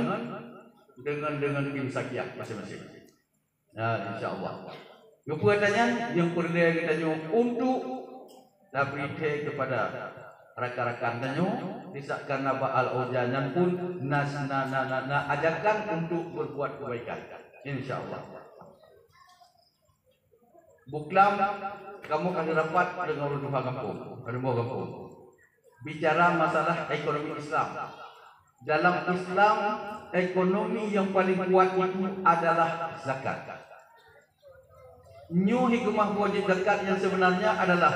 dengan, dengan imsakiah masing-masing. Ya, insya Allah. Geupeue ata nyan nyang peureulée geutanyoe untuk tabri thée kepada rakan-rakan tanyoe, disaat karena bak Al-Aujah nyan pun na, na, na, na, na ajakan untuk berbuat kebaikan. Insya Allah. Buklam, kamoe ka rapat deungon ureuëng tuha gampông, keuneubah gampông. Bicara masalah ekonomi Islam. Dalam Islam, ekonomi yang paling kuat itu adalah zakat. Nyoe hikmah wajib zakat yang sebenarnya adalah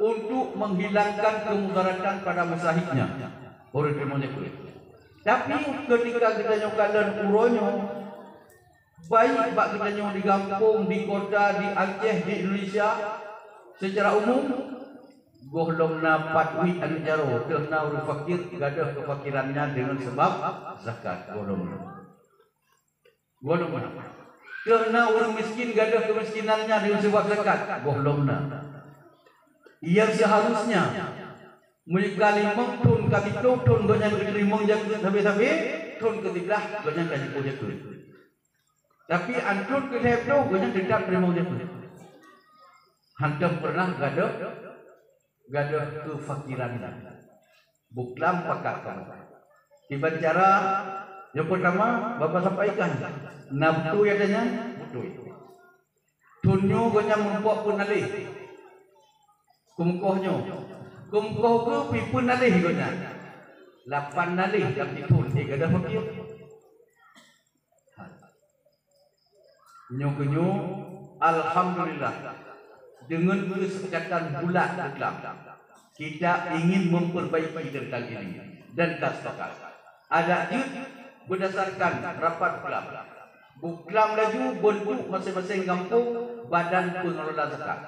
untuk menghilangkan kemudaratan pada mustahiknya. Ureuëng teurimong zakeuet. Tapi, ketika geutanyoe kalon uroe nyoe, baik bak geutanyoe di gampông, di kota, di Aceh, di Indonesia, secara umum, gohlom na pat wiet aneuk jaroe, teuh na ureuëng fakir, gadôh keufakirannya deungon sabab zakat, gohlom na. Gohlom na. Teuh na ureuëng miskin, gadôh keumiskinannya deungon sabab zakat, gohlom na. Yang seharusnya, meunyoe ka limong thon, ka siplôh thon gobnyan geuteurimong zakeuet sabe-sabe, thon keusiblaih gobnyan ka jipoh zakeuet. Tapi an thon keulhèe ploh gobnyan teutap teurimong zakeuet. Hántom peureunah gadôh, gadôh keufakiran. Buklam pakat kamoe. Kiban cara, nyang peurtama, Bapak sampaikan, na beutôi ata nyan? Beutôi. Thon nyoe gobnyan meurumpok peunaléh. Keumeukoh nyoe. Keumeukoh keuh pih peunaléh gobnyan. Lapan naléh lam sithon, eh, gadôh fakir. Nyoe keuh nyoe, alhamdulillah, deungon keusepakatan bulat Buklam, kita ingin memperbaiki tentang ini dan ka sepakat. Adak jeuet berdasarkan rapat Buklam, Buklam laju bentuk masing-masing gampông badan pengelola zakat.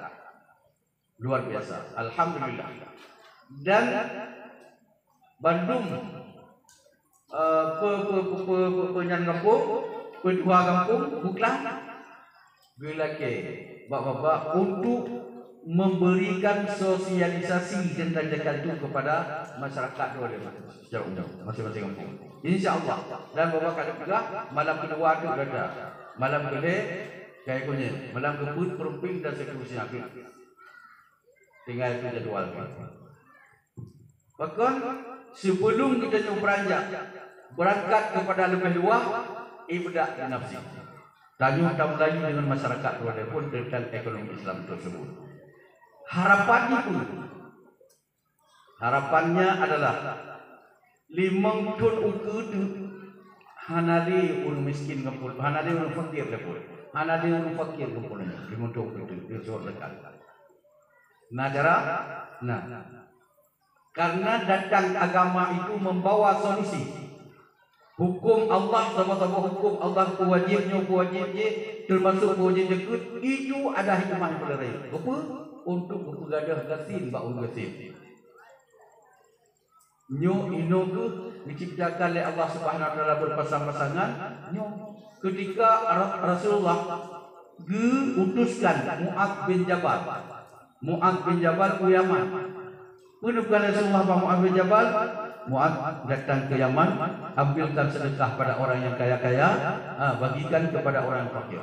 Luar biasa. Alhamdulillah. Dan bandum, eh, pe-, pe-, pe-, pe-, pe-, penyan gampông, peutuha gampông, Buklam, geulakée bak babah untuk memberikan sosialisasi tentang zakat itu kepada masyarakat secara umum, masing-masing gampông. Insya Allah. Dan babah ka lheueh peugah, malam keudua tu gata. Malam keulhèe, kaya konye. Malam keupeuet, peurumping dan seterusnya. Tinggai keu jadual. Bahkan, sebelum geutanyoe beranjak, berangkat kepada leubeh luwah, ibda' bi nafsi. Tanyoe tamulai deungon masyarakat keuluwarga pun tentang ekonomi Islam tersebut. Harapan itu, harapannya adalah limong thon ukeue teuk hana lé ureuëng miskin gampông, hana lé ureuëng fakir gampông, hana lé ureuëng fakir gampông nyoe, limong thon ukeue teuk, teuk surat zakat. Na cara? Nah. Karena datang agama itu membawa solusi. Huköm Allah, saboh-saboh huköm Allah, peuwajéb nyoe, peuwajéb jéh, teumasok peuwajéb jakeuet, itu ada hikmah nyang paleng rayeuk. Keupeue? Untuk geupeugadôh gasien bak ureuëng gasien. Nyoe inoe kheueh diciptakan lé Allah Subhanahu wa Taala beupasang-pasangan. Nyoe ketika Ra-, Rasulullah geuutuskan Mu'adz bin Jabal. Mu'adz bin Jabal u Yaman. Peue neupeugah Rasulullah bak Mu'adz bin Jabal? "Mu'adz, datang ke Yaman, ambilkan sedekah pada orang yang kaya-kaya, ah, bagikan kepada orang fakir."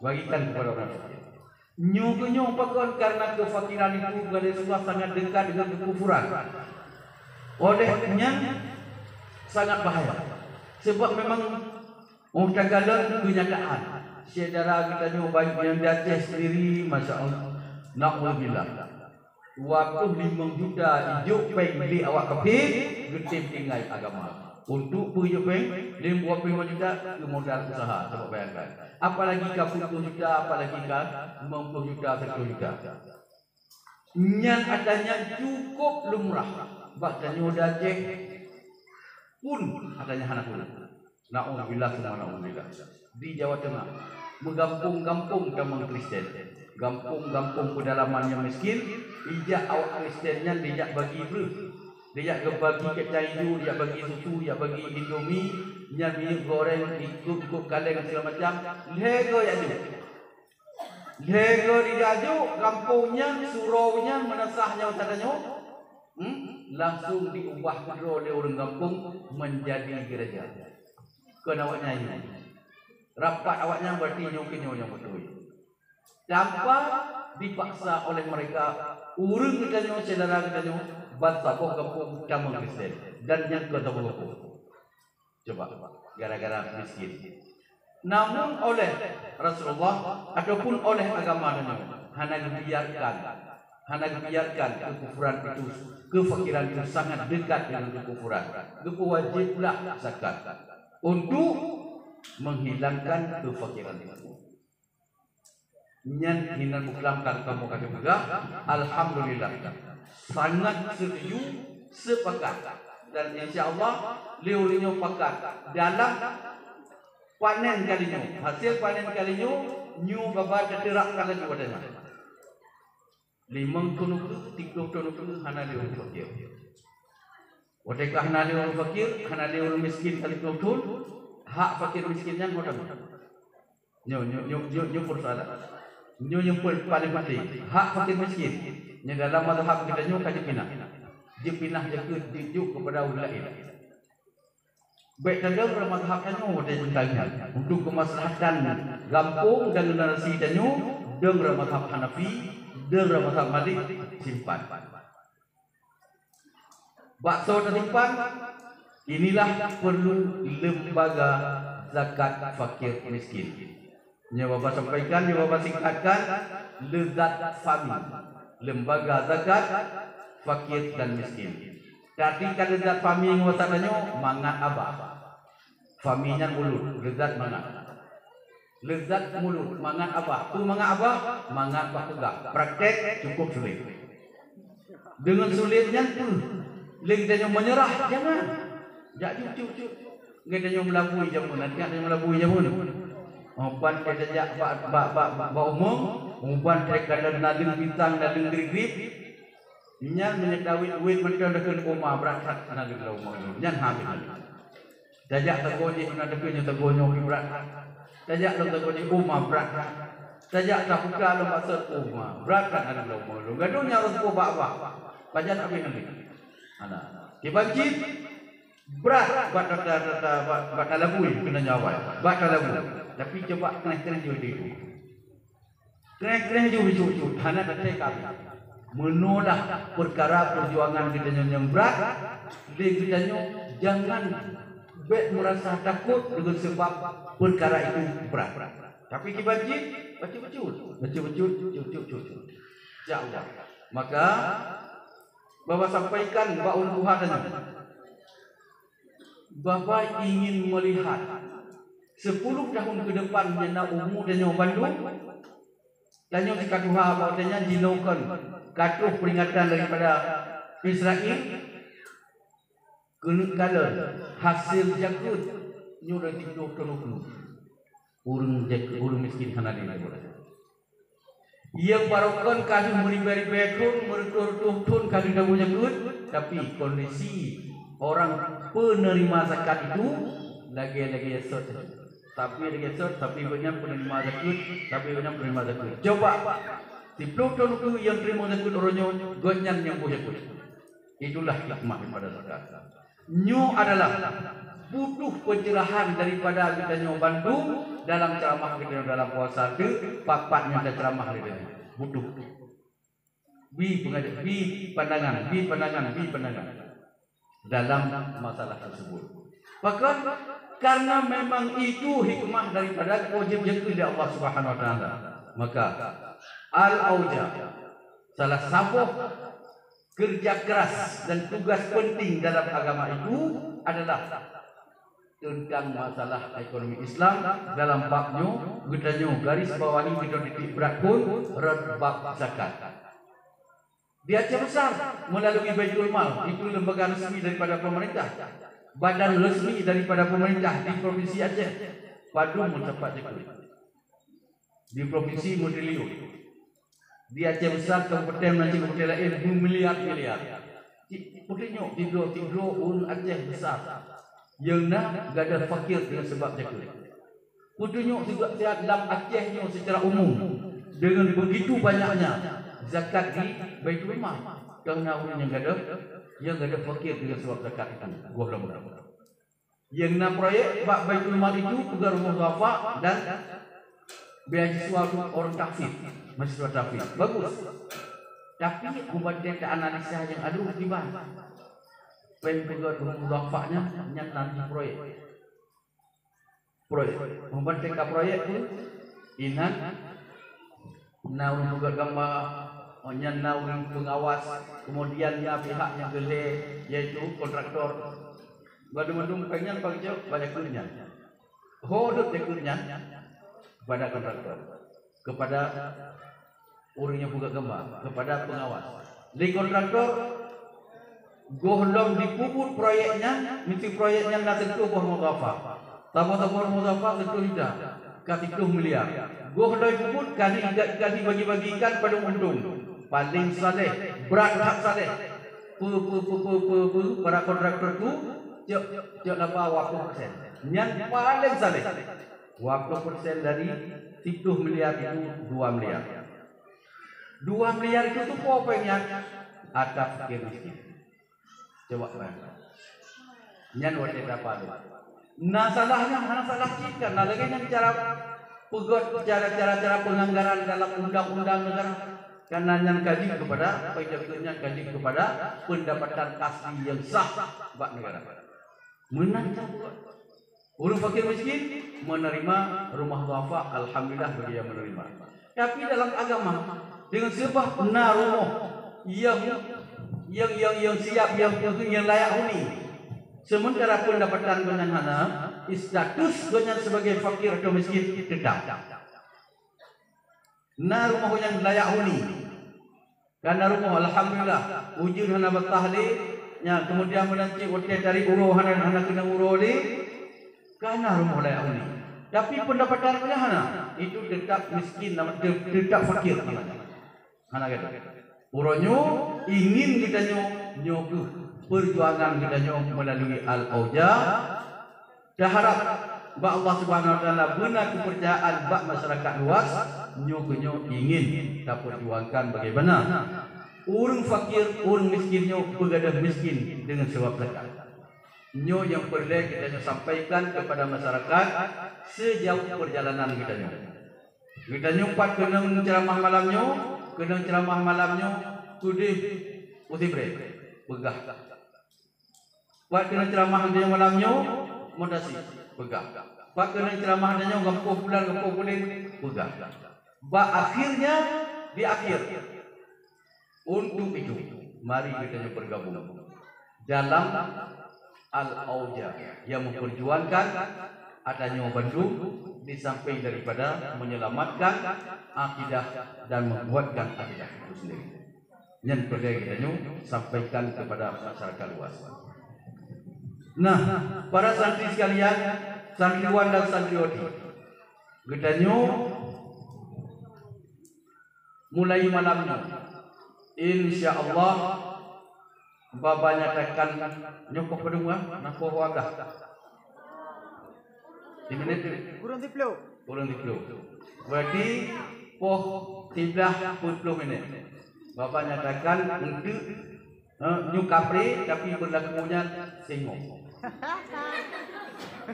Bagikan kepada orang fakir. Nyoe keuh nyoe pakon, karena kefakiran itu bagi Rasulullah sangat dekat dengan kekufuran. Oleh nyan sangat bahaya. Sebab memang, oh, takalon kenyataan. Syedara geutanyoe baik nyang di Aceh sendiri, masya Allah. Naudzubillah. Dua ploh limong juta ijok péng lé awak kafé, geutem tinggai agama. Untuk peue ijok péng? Limong ploh limong juta keu modal usaha, coba bayangkan. Apalagi ka peuet ploh juta, apalagi ka limong ploh juta, seratus juta. Nyan ata nyan cukup lumrah. Bak tanyoe di Aceh pun ata nyan hana pun. Naudzubillah, summa naudzubillah. Di Jawa Tengah, meugampông-gampông tamong Kristen. Gampông-gampông peudalaman nyang miskin, ijak awak Kristen nyan dijak bagi breueh. Dijak geubagi kacang ijo, dijak bagi susu, dijak bagi indomie, nyan minyeuk goreng, ikot-ikot kaleng segala macam. Lhèe goe jak jok. Lhèe goe dijak jok, gampông nyan, surau nyan, meunasah nyoe ata nyoe. Hmm? Langsung diubah keudroe lé ureuëng gampông menjadi gereja. Kon awaknyan nyoe. Rapat awaknyan berarti nyoe keuh nyoe nyang beutôi. Tanpa dipaksa oleh mereka, ureuëng geutanyoe, syedara geutanyoe, ban saboh gampông tamong Kristen. Dan nyang kon saboh gampông. Coba, gara-gara miskin. Namun oleh Rasulullah ataupun oleh agama tanyoe hana geubiarkan, hana geubiarkan kekufuran itu, kefakiran itu sangat dekat dengan kekufuran. Geupeuwajiblah zakat untuk menghilangkan kefakiran itu. Nyan hinan buklam ka kamoe ka peugah, alhamdulillah. Sangat setuju, sepakat. Dan insya Allah, lé ureuëng nyoe pakat dalam panen kali nyoe, hasil panen kali nyoe, nyoe babah teuteurapkan laju watée nyan. Limong thon ukeue, tiep thon ukeue hana lé ureuëng fakir. Watée ka hana lé ureuëng fakir, hana lé ureuëng miskin ka lheueh thon, hak fakir miskin nyan ngon tamong. Nyoe, nyoe, nyoe, nyoe, nyoe persoalan. Nyoe nyang paling penting. Hak fakir miskin. Nyang dalam mazhab geutanyoe ka jipinah. Jipinah jakeuet jijok keupada ureuëng laén. Bék tadong lam mazhab tanyoe watée teuntang nyan. Untuk keumaslahatan gampông dan generasi tanyoe, dong lam mazhab Hanafi, dong lam mazhab Malik, simpan. Bak soe tasimpan, inilah perlu lembaga zakat fakir miskin. Nyoe babah sampaikan, nyoe babah singkatkan, Lezat Fami, lembaga zakat fakir dan miskin. Tapi ka Lezat Fami ngon tanyoe mangat abah. Fami nyan mulut, lezat mangat. Lezat mulut, mangat abah. Peue mangat abah? Mangat bak peugah. Praktek cukup sulet. Deungon sulet nyan peue? Lé geutanyoe meunyeurah, jangan. Jak cut, cut, cut. Geutanyoe meulabui jameun, na teuingat tanyoe meulabui jameun? Oh, ban teuh tajak bak, bak, bak, bak, bak umong, oh, ban teuh ka na leueng pisang, na leueng grip-grip. Nyan meunyoe tawét-wét mantong takheun uma, brat that hana leueng lam uma lôn. Nyan habéh lôn. Tajak sagoe jih meunan takheun nyoe sagoe nyoe pih brat that. Tajak lom sagoe jih uma, brat that. Tajak tapuka lom bak sot uma, brat that hana leueng lam uma lôn. Gadôh nyan rot bak-bak. Pajan habéh lôn. Hana. Kiban cit brat bak tata, tata, bak, bak talabui keunan nyoe awai. Bak talabui. Tapi coba kreh-kreh jih di Kreh-kreh ju cut-cut, hana teuntée ka. Meunoe lah peukara peujuangan geutanyoe nyang brat, lé geutanyoe jangan bék meurasa takot deungon seubab peukara itu brat. Tapi kiban cit, bacut-bacut, bacut-bacut, cut-cut, cut-cut. Insya Allah. Maka, Bapak sampaikan bak ureuëng tuha tanyoe. Bapak ingin melihat sepuluh tahun ke depan nyang na umu tanyoe bandum, tanyoe sikaduha bak watée nyan jinoe kon ka troh peringatan daripada Israel, Keuneuk kalon hasé jakeuet nyoe dari tiga thon ukeue. Ureuëng jakeuet, ureuëng miskin hana lé lé. Nyang barokon ka lheueh meuribèe-ribèe thon, meureutoh-reutoh thon ka lheueh taboh jakeuet, tapi kondisi orang penerima zakat itu lagèe-lagèe sot. Tapi lagèe sot, tapi gobnyan penerima zakeuet, tapi gobnyan penerima zakeuet. Coba, siplôh thon ukeue nyang teurimong zakeuet uroe nyoe, gobnyan nyang boh zakeuet. Itulah hikmah daripada zakat. Nyoe adalah butuh pencerahan daripada geutanyoe bandum dalam ceramah geutanyoe dalam puasa teuk, pat-pat nyang teuceramah lé geutanyoe. Butuh. Bi pengaja-, bi pandangan, bi pandangan, bi pandangan dalam masalah tersebut. Pakon? Karena memang itu hikmah daripada wajib zakeuet dari Allah Subhanahu Wa Taala. Maka, al-auja, salah saboh kerja keras dan tugas penting dalam agama itu adalah teuntang masalah ekonomi Islam. Dalam bab nyoe, geutanyoe garis bawahi, geutanyoe titik berat pun rot bab zakat. Di Aceh Besar, melalui Baitul Mal, itu lembaga resmi daripada pemerintah, badan resmi daripada pemerintah di Provinsi Aceh, padum meucapat jakeuet. Di Provinsi meutriliun. Di Aceh Besar, kabupaten dan kabupaten laén, bermiliar-miliar. Peutunyok tiga-tiga ureuëng Aceh Besar nyang na gadoh fakir dengan sebab jakeuet. Peutunyok juga siat lam Aceh nyoe secara umum, dengan begitu banyaknya zakat di Baitul Mal, karena ureuëng nyang gadoh, nyang gadoh fakir dengan sebab zakat itu. Goh lom. Nyang na proyek bak Baitul Mal itu peugah rumoh duafa dan beasiswa untuk orang tahfiz, mahasiswa tahfiz. Bagus. Tapi, meubatée ka analisa nyang aduh kiban. Péng peugah rumoh duafa nyan, nyan nan proyek. Proyek. Meubatée ka proyek tu, inan na ureuëng peugah gamba, oh, nyan na ureuëng pengawas, kemudian na pihak nyang keu lhée, yaitu kontraktor. Bandum-bandum péng nyan bak jaweueb bak jakeuet nyan. Ho dot jakeuet nyan kepada kontraktor, kepada ureuëng nyang peugah gamba, kepada pengawas. Lé kontraktor, goh lom dipeubuet proyek nyan, meusti proyek nyan na teuntèe boh mudhafah. Saboh-saboh mudhafah teuntèe juta, ka siplôh miliar. Goh lom dipeubuet, ka di-, ka dibagi-bagikan padum untông. Paléng saléh, brat that saléh. Peu, peu, peu, para kontraktor tu, cok, cok laba dua ploh persen. Nyan paléng saléh. Dua ploh persen dari siplôh miliar itu dua miliar. Dua miliar itu tu po péng nyan? Ata fakir miskin. Coba bayangkan. Nyan watée tapa tu. Na salahnya, hana salah cit kan. Na lagée nyan cara peugét, cara, cara, cara penganggaran dalam undang-undang negara. Karena nyan kaji kepada, pejabat nyan kaji kepada pendapatan asli yang sah bak negara. Meunan cara buat. Ureuëng fakir miskin menerima rumah duafa, alhamdulillah bagi yang menerima. Tapi dalam agama, dengan sebab na rumoh yang, yang, yang, yang siap, yang penting, yang layak huni, sementara pendapatan gobnyan hana, status gobnyan sebagai fakir atau miskin tetap. Na rumoh nyang layak huni. Ka na rumoh, alhamdulillah, ujeuen hana basah lé, nya, kemudian meunan cit watée tarék uroe hana, hana keunong uroe lé, ka na rumoh layak huni. Tapi pendapatan gobnyan hana, itu tetap miskin, nama, te-, tetap fakir namanya. Hana gadoh. Uroe nyoe ingin geutanyoe, nyoe keuh perjuangan geutanyoe melalui Al-Auja. Taharab bak Allah Subhanahu Wa Taala beuna keupeurcayaan bak masyarakat luas, nyoe keuh nyoe ingin taperjuangkan bagaimana ureuëng fakir, ureuëng miskin nyoe beugadoh miskin deungon sabab zakat. Nyoe nyang peureulée geutanyoe sampaikan kepada masyarakat sejauh perjalanan geutanyoe. Geutanyoe pat keunong ceuramah malam nyoe, keunong ceuramah malam nyoe, keudeh u Sibreh, peugah. Pat keunong ceuramah geutanyoe malam nyoe, Meutasik, peugah. Pat keunong ceuramah geutanyoe gampông bulan, gampông buleuen, peugah. Bak akhirnya, di akhir, untuk itu, mari geutanyoe bergabung dalam Al-Auja yang memperjuangkan atanyoe bandum di samping daripada menyelamatkan akidah dan menguatkan akidah itu sendiri. Nyan peureulée geutanyoe sampaikan kepada masyarakat luas. Nah, para santri sekalian, santriwan dan santriwati, geutanyoe mulai malam nyoe, insya Allah, Baba nyatakan nyoe poh padum, ah? Na poh dua belas. Di menit tu? Kurang sepuluh. Kurang sepuluh. Berarti poh siblaih peuet ploh minit. Baba nyatakan untuk, eh, nyoe kapreh, tapi berlakunya singoh.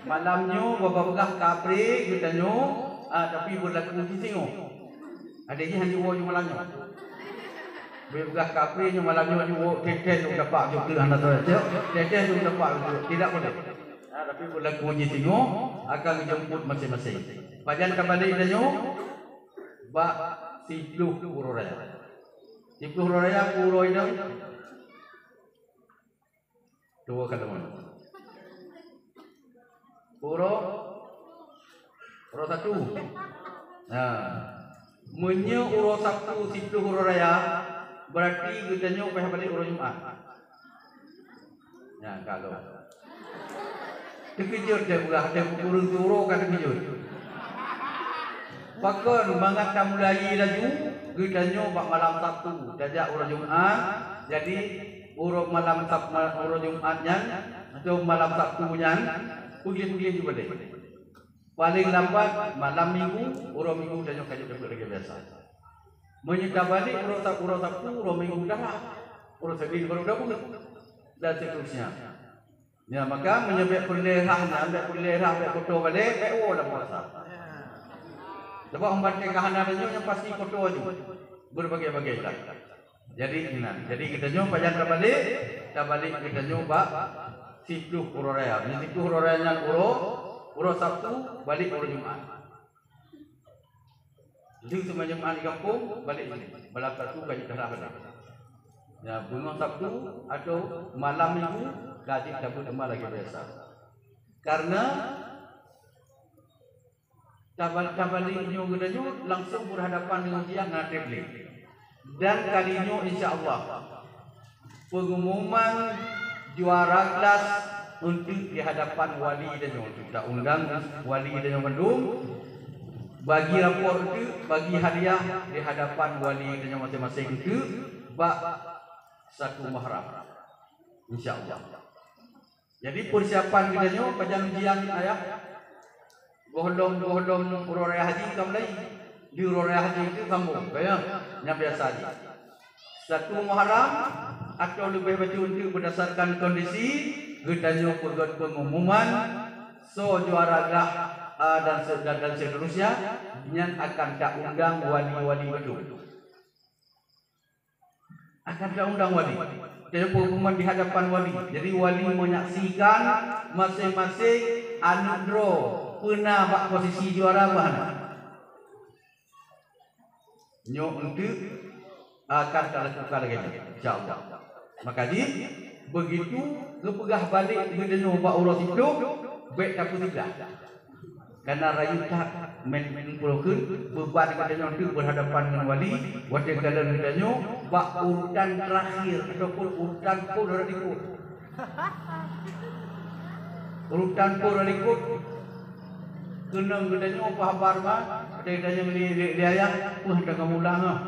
Malam nyoe Baba peugah kapreh geutanyoe, ah, tapi berlaku singoh. Ada jih hana woe malam nyoe. Beu peugah kapreh nyoe malam nyoe, nyoe woe, teh-teh nyoe dapat jok tu hana tu cok. Teh-teh nyoe dapat jok. Tidak boleh. Ha, tapi berlaku singoh akan geujemput masing-masing. Pajan tabalek tanyoe bak siploh uroe raya. Siploh uroe raya, uroe inong. Dua kali mana? Uroe, uroe Sabtu. Nah, meunyoe uroe Sabtu siploh uroe raya, berarti geutanyoe payah balek uroe Jumat. Nyan ka lom. Teukeujot deh beurah, deh ureueng teuuroe ka teukeujot. Pakon mangat tamulai laju, geutanyoe bak malam Sabtu, tajak uroe Jumat, jadi uroe malam Sab-, ma-, uroe Jumat nyan, atau malam Sabtu nyan, peugléh-peugléh ju balek. Paleng lambat malam Minggu, uroe Minggu tanyoe ka jeuet dapeuet lagèe biasa. Meunyoe tabalek uroe Sab-, uroe Sabtu, uroe Minggu dara, uroe Senin baru dapeuet, dan seterusnya. Ya, maka meunyoe bèk peureulèe rhah nyan, bèk peureulèe rhah, bèk kuto balek, bèk woe lam puasa. Sabab 'oh batèe ka hana tanyoe, nyan pasti kuto aju. Berbagai-bagai lah. Jadi, inan. Jadi, geutanyoe pajan tabalek, tabalek geutanyoe bak siploh uroe raya. Meunyoe siploh uroe raya nyan uroe, uroe Sabtu, balek uroe Jumat. Lheueh seumayang Jumat di gampông, balek jih. Malam Sabtu ka jeuet dara balek. Ya, beungoh Sabtu atau malam Minggu ka jeuet tabeuet teuma lagèe biasa. Karena tabal-, tabalek nyoe geutanyoe langsung berhadapan dengan ujian ngon até pleng. Dan kali nyoe, insya Allah, pengumuman juara kelas untuk di hadapan wali tanyoe, untuk taundang wali tanyoe mandum, bagi rapot untuk, bagi hadiah di hadapan wali tanyoe masing-masing untuk bak satu Muharram. Insya Allah. Jadi, persiapan geutanyoe pajan ujian, ayah. Gohlom-gohlom uroe raya haji ka mulai. Di uroe raya haji tu sambung, ka ya? Nyang biasa jih. Satu Muharram atau leubeh bacut teuk berdasarkan kondisi, geutanyoe peugöt pengumuman soe juara glah, a, dan se-, dan, dan seterusnya, nyan akan taundang wali-wali bacut. Akan taundang wali. Jadi, pengumuman di hadapan wali. Jadi, wali menyaksikan masing-masing aneuk droe peuna bak posisi juara bah na. Nyoe enteuk akan talakukan lagèe nyoe, insya Allah. Maka jih, begitu geupeugah balek geutanyoe bak uroe siploh, bèk tapeusigah. Karena rayeuk that men-, men-, meupuloe kheun beuban geutanyoe teuk berhadapan ngon wali, watèe kalon geutanyoe bak urutan terakhir ataupun urutan peuet rot likot. Urutan peuet rot likot, keunong geutanyoe peue haba ma, watèe geutanyoe lé, lé, lé ayah, peue hana ka mulang ah.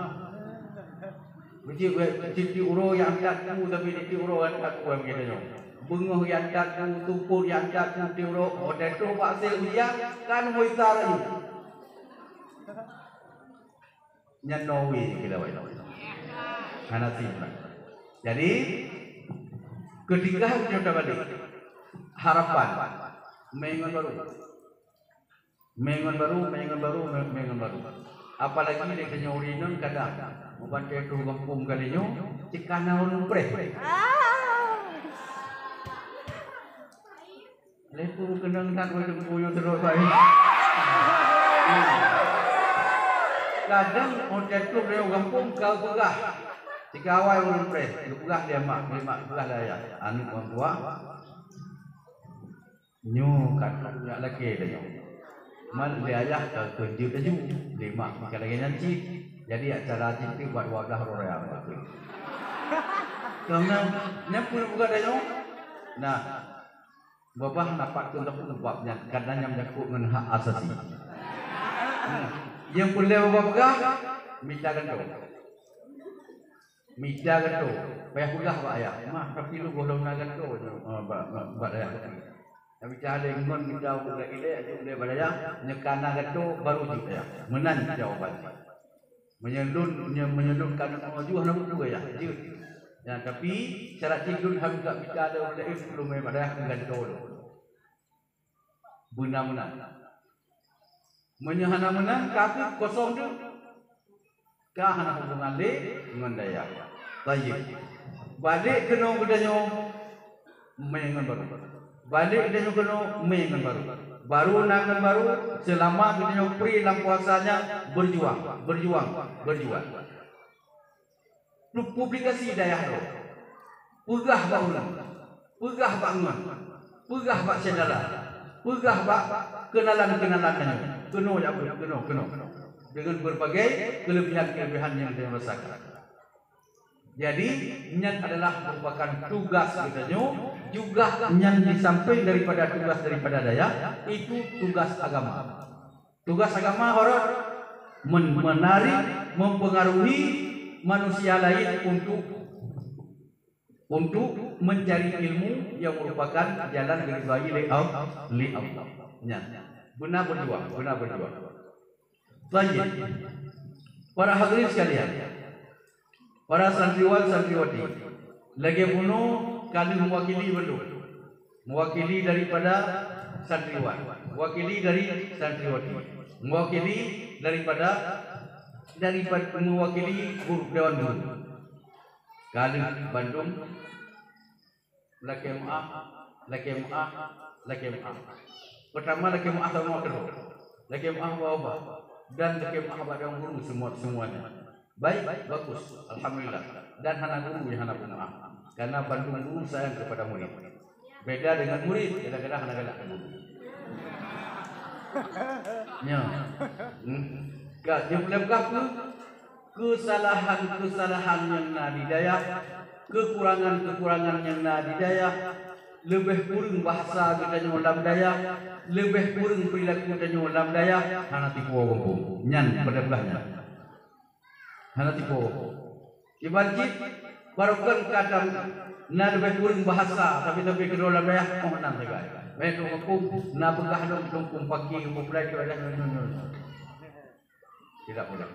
Meucit, meucit tiep uroe nyang that ku, tapi tiep uroe nyang that ku, em, geutanyoe. Beungoh nyang that ku, teupot nyang that ku, tiep uroe, oh, watèe troh bak sel ujian, kan muita rayeuk. Nyan Norway jih keu lawai. Hana siep. Jadi, ketika nyoe tabalek, harapan, mè ngon barô. Mè ngon barô, mè ngon barô, mè, mè ngon barô. Apalagi lé tanyoe ureueng inong kadang, meuban teuh gampông kali nyoe, cit ka na ureueng preh. Lé peue keunong that ureueng teungku nyoe sidroe sai. Kadang ureueng tueng lé gampông ka peugah, cit ka awai ureueng preh, geupeugah lé mak, lé mak peugah lé ayah, aneuk ureueng tuha. Nyoe ka trok jak lakèe tanyoe. Man lé ayah ka kheun jeuet laju, lé mak ka lagèe nyan cit. Jadi acara jih teuk bak dua blah uroe raya. Keunan, nyan peue buka tanyoe? Nah, Babah na pat keu bab nyan, kadang nyang menyangkut ngon hak asasi. Nyang peureulèe babah peugah, mita gantoe. Mita gantoe, payah peugah bak ayah. Mah, tapi lôn gohlom na gantoe, eh, bak, bak, bak ayah. Tapi cah lé ngon mita ulèe ilèe, ajoh ulèe bak ayah, nyoe ka na gantoe, baru jeuet ayah. Meunan jawaban. Meunyoe lôn, meunyoe, meunyoe lôn ka na meujuah na buku ayah, jeuet. Ya, tapi syarat jih lôn harôh ka mita lé ulèe ilèe, lôn mé bak ayah, gantoe lôn. Beuna meunan. Meunyoe hana meunan, ka keuh kosong deuh. Ka hana hubungan lé ngon dayah. Tayyib. Balek keunoe geutanyoe mé ngon barô. Balek geutanyoe keunoe mé ngon barô. Barô na ngon barô, seulama geutanyoe pri lam puasa nyan, berjuang, berjuang, berjuang. Pu-, publikasi dayah droe. Peugah bak ureueng, peugah bak ngon, peugah bak syedara, peugah bak keunalan-keunalan tanyoe. Keunoe jak beuet, keunoe, keunoe. Deungon berbagai keulebihan-keulebihan nyang tanyoe rasakan. Jadi, nyan adalah merupakan tugas geutanyoe, juga nyan di samping daripada tugas daripada dayah, itu tugas agama. Tugas agama horot men-, menarik, mempengaruhi manusia lain untuk, untuk mencari ilmu yang merupakan jalan diridhai lé Al-, lé Allah. Nyan. Beuna berjuang, beuna berjuang. Tayyib. Para hadirin sekalian, para santriwan santriwati, lagèe bunoe ka lheueh mewakili bandum. Mewakili daripada santriwan, mewakili dari santriwati, mewakili daripada, daripada, mewakili guru, dewan guru. Ka lheueh bandum lakèe meu'ah, lakèe meu'ah, lakèe meu'ah. Pertama lakèe meu'ah sama keudroe. Lakèe meu'ah bak babah dan lakèe meu'ah bak dewan guru semua, semuanya. Baik, bagus. Alhamdulillah. Dan hana guru nyang hana peumeu'ah. Karena bandum guru sayang kepada murid. Beda dengan murid, kadang-kadang hana galak keu guru. Nyo. Hmm. Ka, nyang ulèe peugah keu, keusalahan-keusalahan nyang na di dayah, kekurangan-kekurangan nyang na di dayah, leubeh kureueng bahasa geutanyoe lam dayah, leubeh kureueng perilaku tanyoe lam dayah, hana tipu gampông. Nyan ulèe peugah nyan. Hana tipu. Kiban cit, barokon ka tam na leubeh kureueng bahasa, tapi, tapi keudroe lam dayah, oh, nyan sagai. Meunan gampông, na peugah lom, lom kumpaki, kumpulai, kumpulai, nyan, nyan, nyan. Tidak boleh.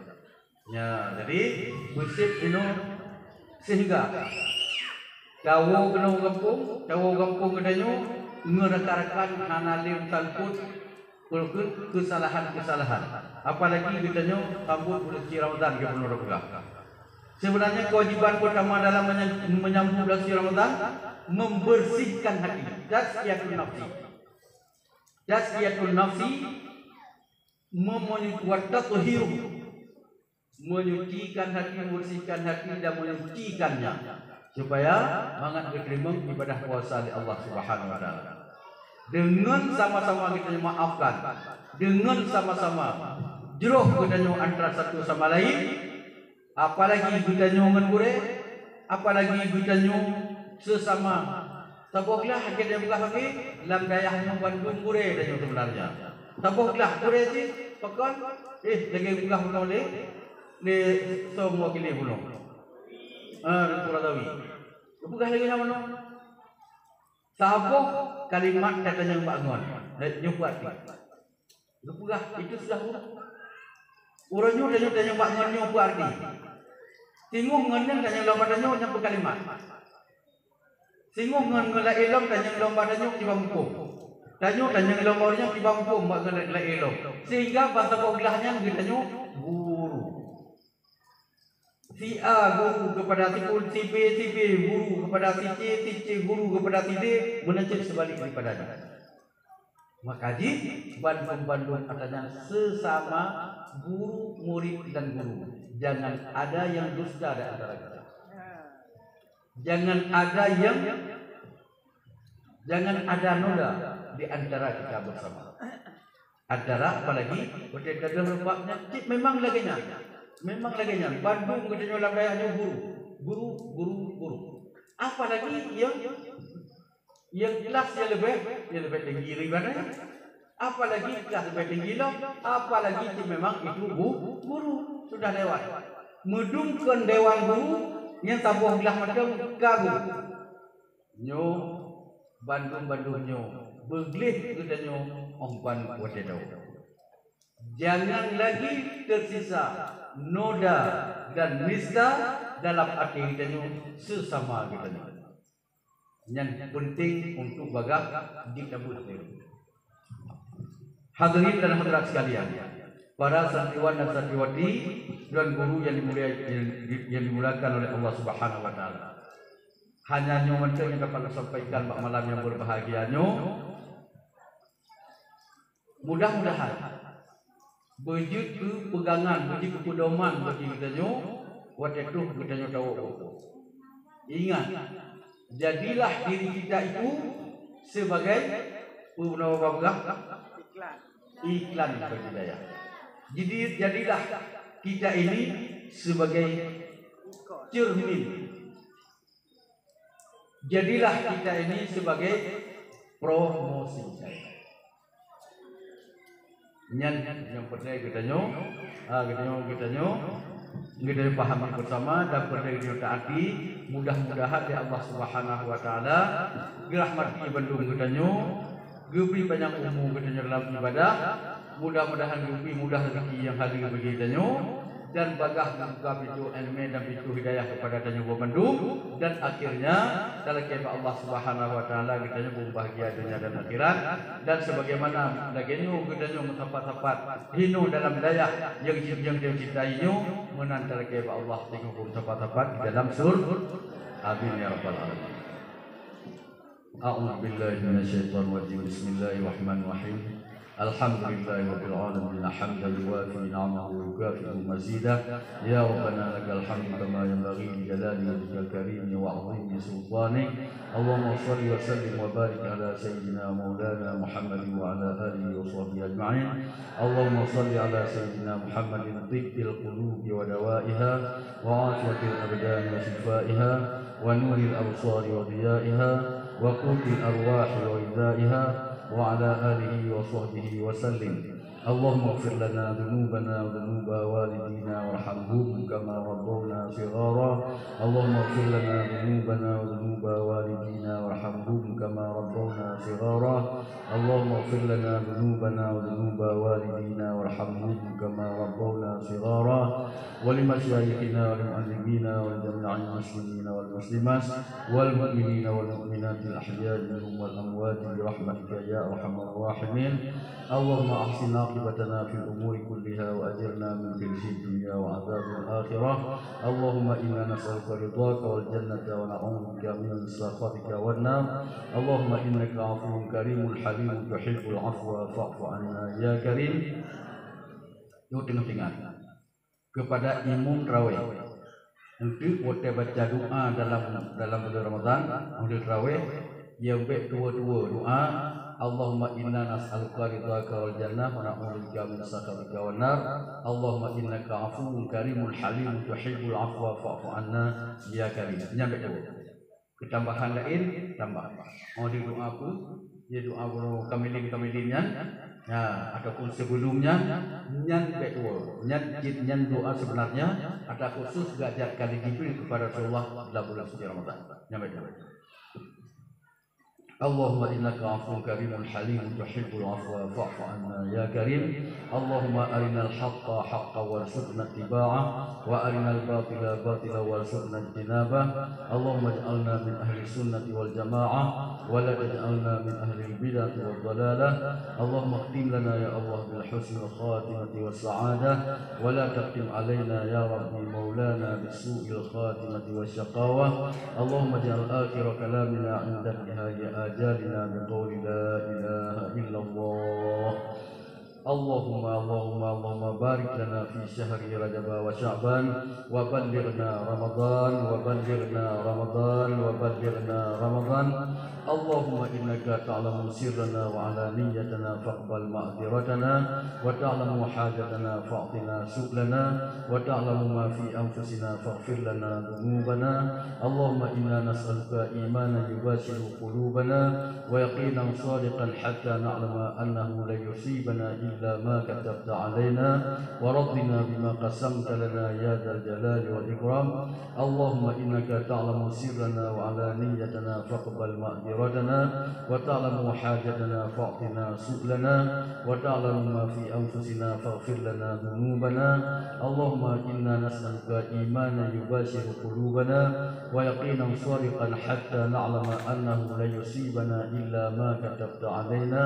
Ya, jadi, beusép inoe sehingga tawoe keunoe gampông, tawoe gampông geutanyoe, ngon rakan-rakan hana lé meusangkot keu-, keusalahan-keusalahan. Apalagi geutanyoe sambot buleuen suci Ramadhan, keu bunoe peugah. Sebenarnya kewajiban pertama dalam menya-, menyambut bulan suci Ramadhan, membersihkan hati, tazkiyatun nafsi. Tazkiyatun nafsi, memenyuci, wa tathiru, menyucikan hati, membersihkan hati dan menyucikannya, supaya mangat geuteurimong ibadah puasa di Allah Subhanahu wa Taala. Deungon sama-sama geutanyoe maafkan, deungon sama-sama jroh geutanyoe antara satu sama lain, apalagi geutanyoe ngon gurèe, apalagi geutanyoe sesama. Saboh glah geutanyoe peugah lagèe, lam dayah nyoe bandum gurèe tanyoe sebenarnya. Saboh glah gurèe jih pakon, eh, lagèe peugah bunoe lé, lé soe mewakili bunoe. Ah, Teungku Razawi. Geupeugah lagèe nyan bunoe. Saboh kalimat ka tanyong bak ngon, nyoe peue arti. Geupeugah, itu sudah huruf. Uroe nyoe tanyong, tanyong bak ngon nyoe peue arti. Singoh ngon nyan tanyong lom bak tanyoe nyan peue kalimat. Singoh ngon, ngon laén lom tanyong lom bak tanyoe kiban muphom. Tanyoe tanyong lom bak ureueng nyan kiban muphom bak ngon laén lom. Sehingga ban saboh glah nyan geutanyoe guru. Si A guru kepada si pul-, si B, si B guru kepada si C, si C guru kepada si D, meunan cit seubalik daripada nyan. Maka jih, bandum-bandum ata nyan sesama guru, murid, dan guru. Jangan ada yang dusta di antara kita. Jangan ada yang, jangan ada noda di antara kita bersama. Antara, apalagi, watèe ka deuh bab nyan, cit memang lagèe nyan. Memang lagèe nyan. Bandum geutanyoe lam dayah nyoe guru. Guru, guru, guru. Apalagi yang Nyang kelas nyang leubeh, nyang leubeh tinggi daripada nyan. Apalagi kelas leubeh tinggi lom, apalagi cit memang itu gu-, guru sudah lewat. Meudum kon dewan guru nyang saboh glah mantong ka guru. Nyoe bandum-bandum nyoe beugleh geutanyoe óh ban watée tawök. Jangan lagi tersisa noda dan nista dalam até geutanyoe seusama geutanyoe. Nyan penting untuk bagah jitabeuet lé. Hadirin dan hadirat sekalian, para santriwan dan santriwati dan guru yang dimuliakan, yang dimuliakan oleh Allah Subhanahu wa taala. Hanya nyoe mantong nyang dapat saya sampaikan bak malam yang berbahagia nyoe. Mudah-mudahan beujeuet keu peugangan, beujeuet keu peudoman bagi geutanyoe watée troh geutanyoe tawök. Ingat, jadilah diri kita itu sebagai peue, peue, peue, iklan bagi dayah. Jadi, jadilah kita ini sebagai cermin. Jadilah kita ini sebagai promosi. Nyan nyang peureulée geutanyoe, ah, geutanyoe, geutanyoe, geutanyoe pahami bersama dan peureulée geutanyoe taati. Mudah-mudahan lé Allah Subhanahu wa taala geurahmati bandum geutanyoe, geubri panyang umu geutanyoe dalam ibadah. Mudah-mudahan geubri mudah rezeki nyang hadir bagi geutanyoe, dan bagah geubuka pintoe ileumèe dan pintoe hidayah keupada tanyoe bandum, dan akhirnya talakée bak Allah Subhanahu wa taala geutanyoe beubahgia donya dan akhirat. Dan sebagaimana lagée nyoe geutanyoe meusapat-sapat hinoe dalam dayah nyang, nyang geucintai nyoe, meunan talakée bak Allah tanyoe beumeusapat-sapat di dalam sur-, amin ya rabbal alamin. أعوذ بالله من الشيطان الرجيم. بسم الله الرحمن الرحيم. الحمد لله رب العالمين، حمدا يوافي نعمه ويكافئ مزيده. يا ربنا لك الحمد كما ينبغي لجلال وجهك الكريم وعظيم سلطانك. اللهم صل وسلم وبارك على سيدنا مولانا محمد وعلى آله وصحبه أجمعين. اللهم صل على سيدنا محمد طب القلوب ودوائها وعافية الأبدان وشفائها ونور الأبصار وضيائها وقوت الأرواح وغذائها وعلى آله وصحبه وسلم. اللهم اغفر لنا ذنوبنا وذنوب والدينا وارحمهم كما ربونا صغارا. اللهم اغفر لنا ذنوبنا وذنوب والدينا وارحمهم كما ربونا صغارا. اللهم اغفر لنا ذنوبنا وذنوب والدينا وارحمهم كما ربونا صغارا. ولمشايخنا ولمعلمينا ولجميع المسلمين والمسلمات والمؤمنين والمؤمنات الأحياء منهم والأموات برحمتك يا أرحم الراحمين. اللهم أحسن عاقبتنا في الأمور كلها وأجرنا من خزي الدنيا وعذاب الآخرة. اللهم إنا نسألك رضاك والجنة ونعوذ بك من سخطك والنار. اللهم إنك عفو كريم حليم تحب العفو فاعف عنا يا كريم. Yuk tengok-tengok. Kepada imum traweh. Enteuk watée baca doa dalam, dalam bulan Ramadan, ulée traweh, ya bék tuwo-tuwo doa, Allahumma inna nas'aluka ridhaka wal jannah wa na'udzubika min sakhatika wan nar. Allahumma innaka afuwun karimun halimun tuhibbul afwa fa'fu anna ya karim. Nyan bék tuwo. Keutambahan laén tambah. Oh, di doa apa? Di doa bunoe kamilin-kamilin nyan, ya, ataupun sebelum nyan, nyan bék tuwo. Nyan jih nyan doa sebenarnya, atau khusus geujak kali Jibril kepada Rasulullah dalam bulan suci Ramadan. Nyan bék tuwo. اللهم إنك عفو كريم حليم تحب العفو فاعف عنا يا كريم. اللهم أرنا الحق حقا وارزقنا اتباعه، وأرنا الباطل باطلا وارزقنا اجتنابه. اللهم اجعلنا من أهل السنة والجماعة، ولا تجعلنا من أهل البدعة والضلالة. اللهم اختم لنا يا الله بالحسن الخاتمة والسعادة، ولا تختم علينا يا ربي مولانا بسوء الخاتمة والشقاوة. اللهم اجعل آخر كلامنا عند انتهاء آجالنا بقول لا إله إلا الله. اللهم، اللهم، اللهم بارك لنا في شهر رجب وشعبان، وبلغنا رمضان، وبلغنا رمضان، وبلغنا رمضان. اللهم إنك تعلم سرنا وعلانيتنا فاقبل معذرتنا، وتعلم حاجتنا فأعطنا سؤلنا، وتعلم ما في أنفسنا فاغفر لنا ذنوبنا. اللهم إنا نسألك إيمانا يباشر قلوبنا، ويقينا صادقا حتى نعلم أنه لن يصيبنا إلا ما كتبت علينا، ورضنا بما قسمت لنا يا ذا الجلال والإكرام. اللهم إنك تعلم سرنا وعلانيتنا فاقبل معذرتنا، وتعلم حاجتنا فأعطنا سؤلنا، وتعلم ما في أنفسنا فاغفر لنا ذنوبنا. اللهم إنا نسألك إيمانا يباشر قلوبنا، ويقينا صادقا حتى نعلم أنه لن يصيبنا إلا ما كتبت علينا،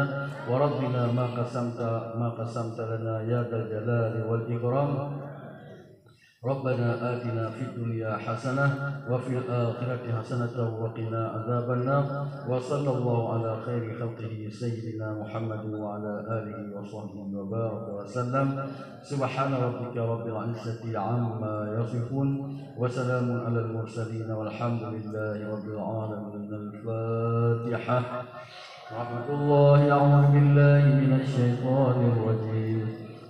ورضنا ما قسمت، ما قسمت لنا يا ذا الجلال والإكرام. ربنا آتنا في الدنيا حسنة وفي الآخرة حسنة وقنا عذاب النار. وصلى الله على خير خلقه سيدنا محمد وعلى آله وصحبه وبارك وسلم. سبحان ربك رب العزة عما يصفون، وسلام على المرسلين، والحمد لله رب العالمين. الفاتحة. رحمة الله، أعوذ بالله من الشيطان الرجيم.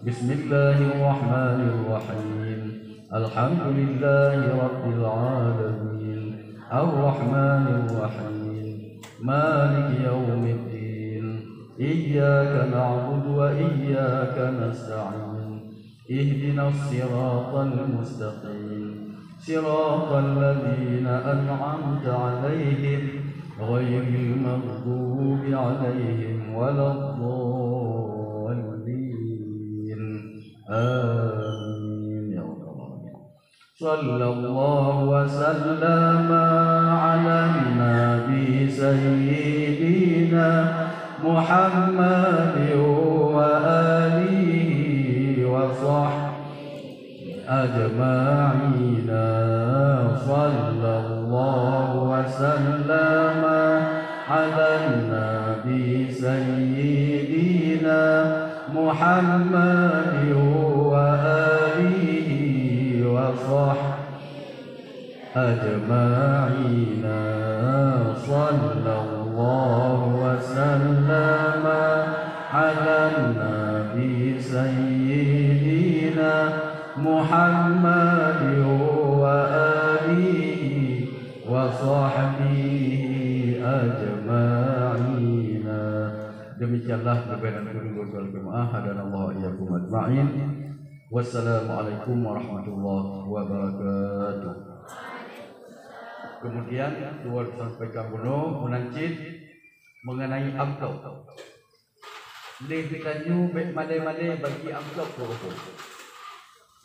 بسم الله الرحمن الرحيم. الحمد لله رب العالمين. الرحمن الرحيم. مالك يوم الدين. إياك نعبد وإياك نستعين. اهدنا الصراط المستقيم. صراط الذين أنعمت عليهم غير المغضوب عليهم ولا الضالين. آمين يا رب العالمين. صلى الله وسلم على النبي سيدنا محمد وآله وصحبه أجمعين. صلى الله وسلم على النبي سيدنا محمد وآله وصحبه أجمعين. صلى الله وسلم على النبي سيدنا محمد وآله وصحبه أجمعين. Demikianlah leubeh dan kureueng gurée jamaah, hadanallahu wa iyyakum ajma'in. Wassalamualaikum warahmatullahi wabarakatuh. Kemudian, tuan sampaikan bunoe meunan cit mengenai amplop. Lé geutanyoe bék malée-malée bagi amplop keu ureuëng.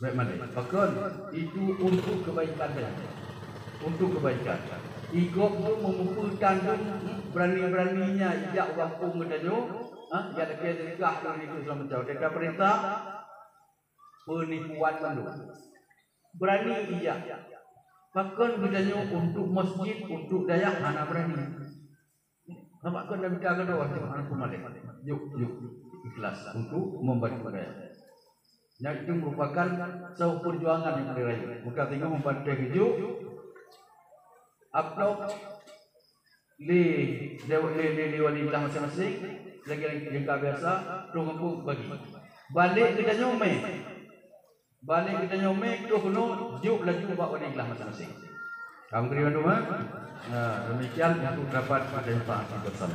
Bék malée. Pakon? Itu untuk kebaikan saja. Untuk kebaikan. Igob tu meumupeu tan tu, berani-beraninya ijak u gampông geutanyoe, ha, ijak lakée seudeukah tu, itu segala macam. Teuka peurintah, penipuan mandum. Berani ijak. Pakon geutanyoe untuk masjid, untuk dayah, hana berani. Nampak kon dan mita keudroe, tengok aneuk peumalée. Yuk, yuk, ikhlas untuk membantu rakyat. Nyan itu merupakan saboh perjuangan nyang paleng rayeuk. Maka teungoh membantu keujok, amplop lé, lé, lé, lé wali glah maséng-maséng, lagée nyang ka biasa, troh gampông bagi. Balek geutanyoe mé. Balek geutanyoe mé troh keunoe jok laju bak wali glah maséng-maséng. Ka meukeuri bandum, ha? Nah, demikian untuk rapat kita yang taat bersama.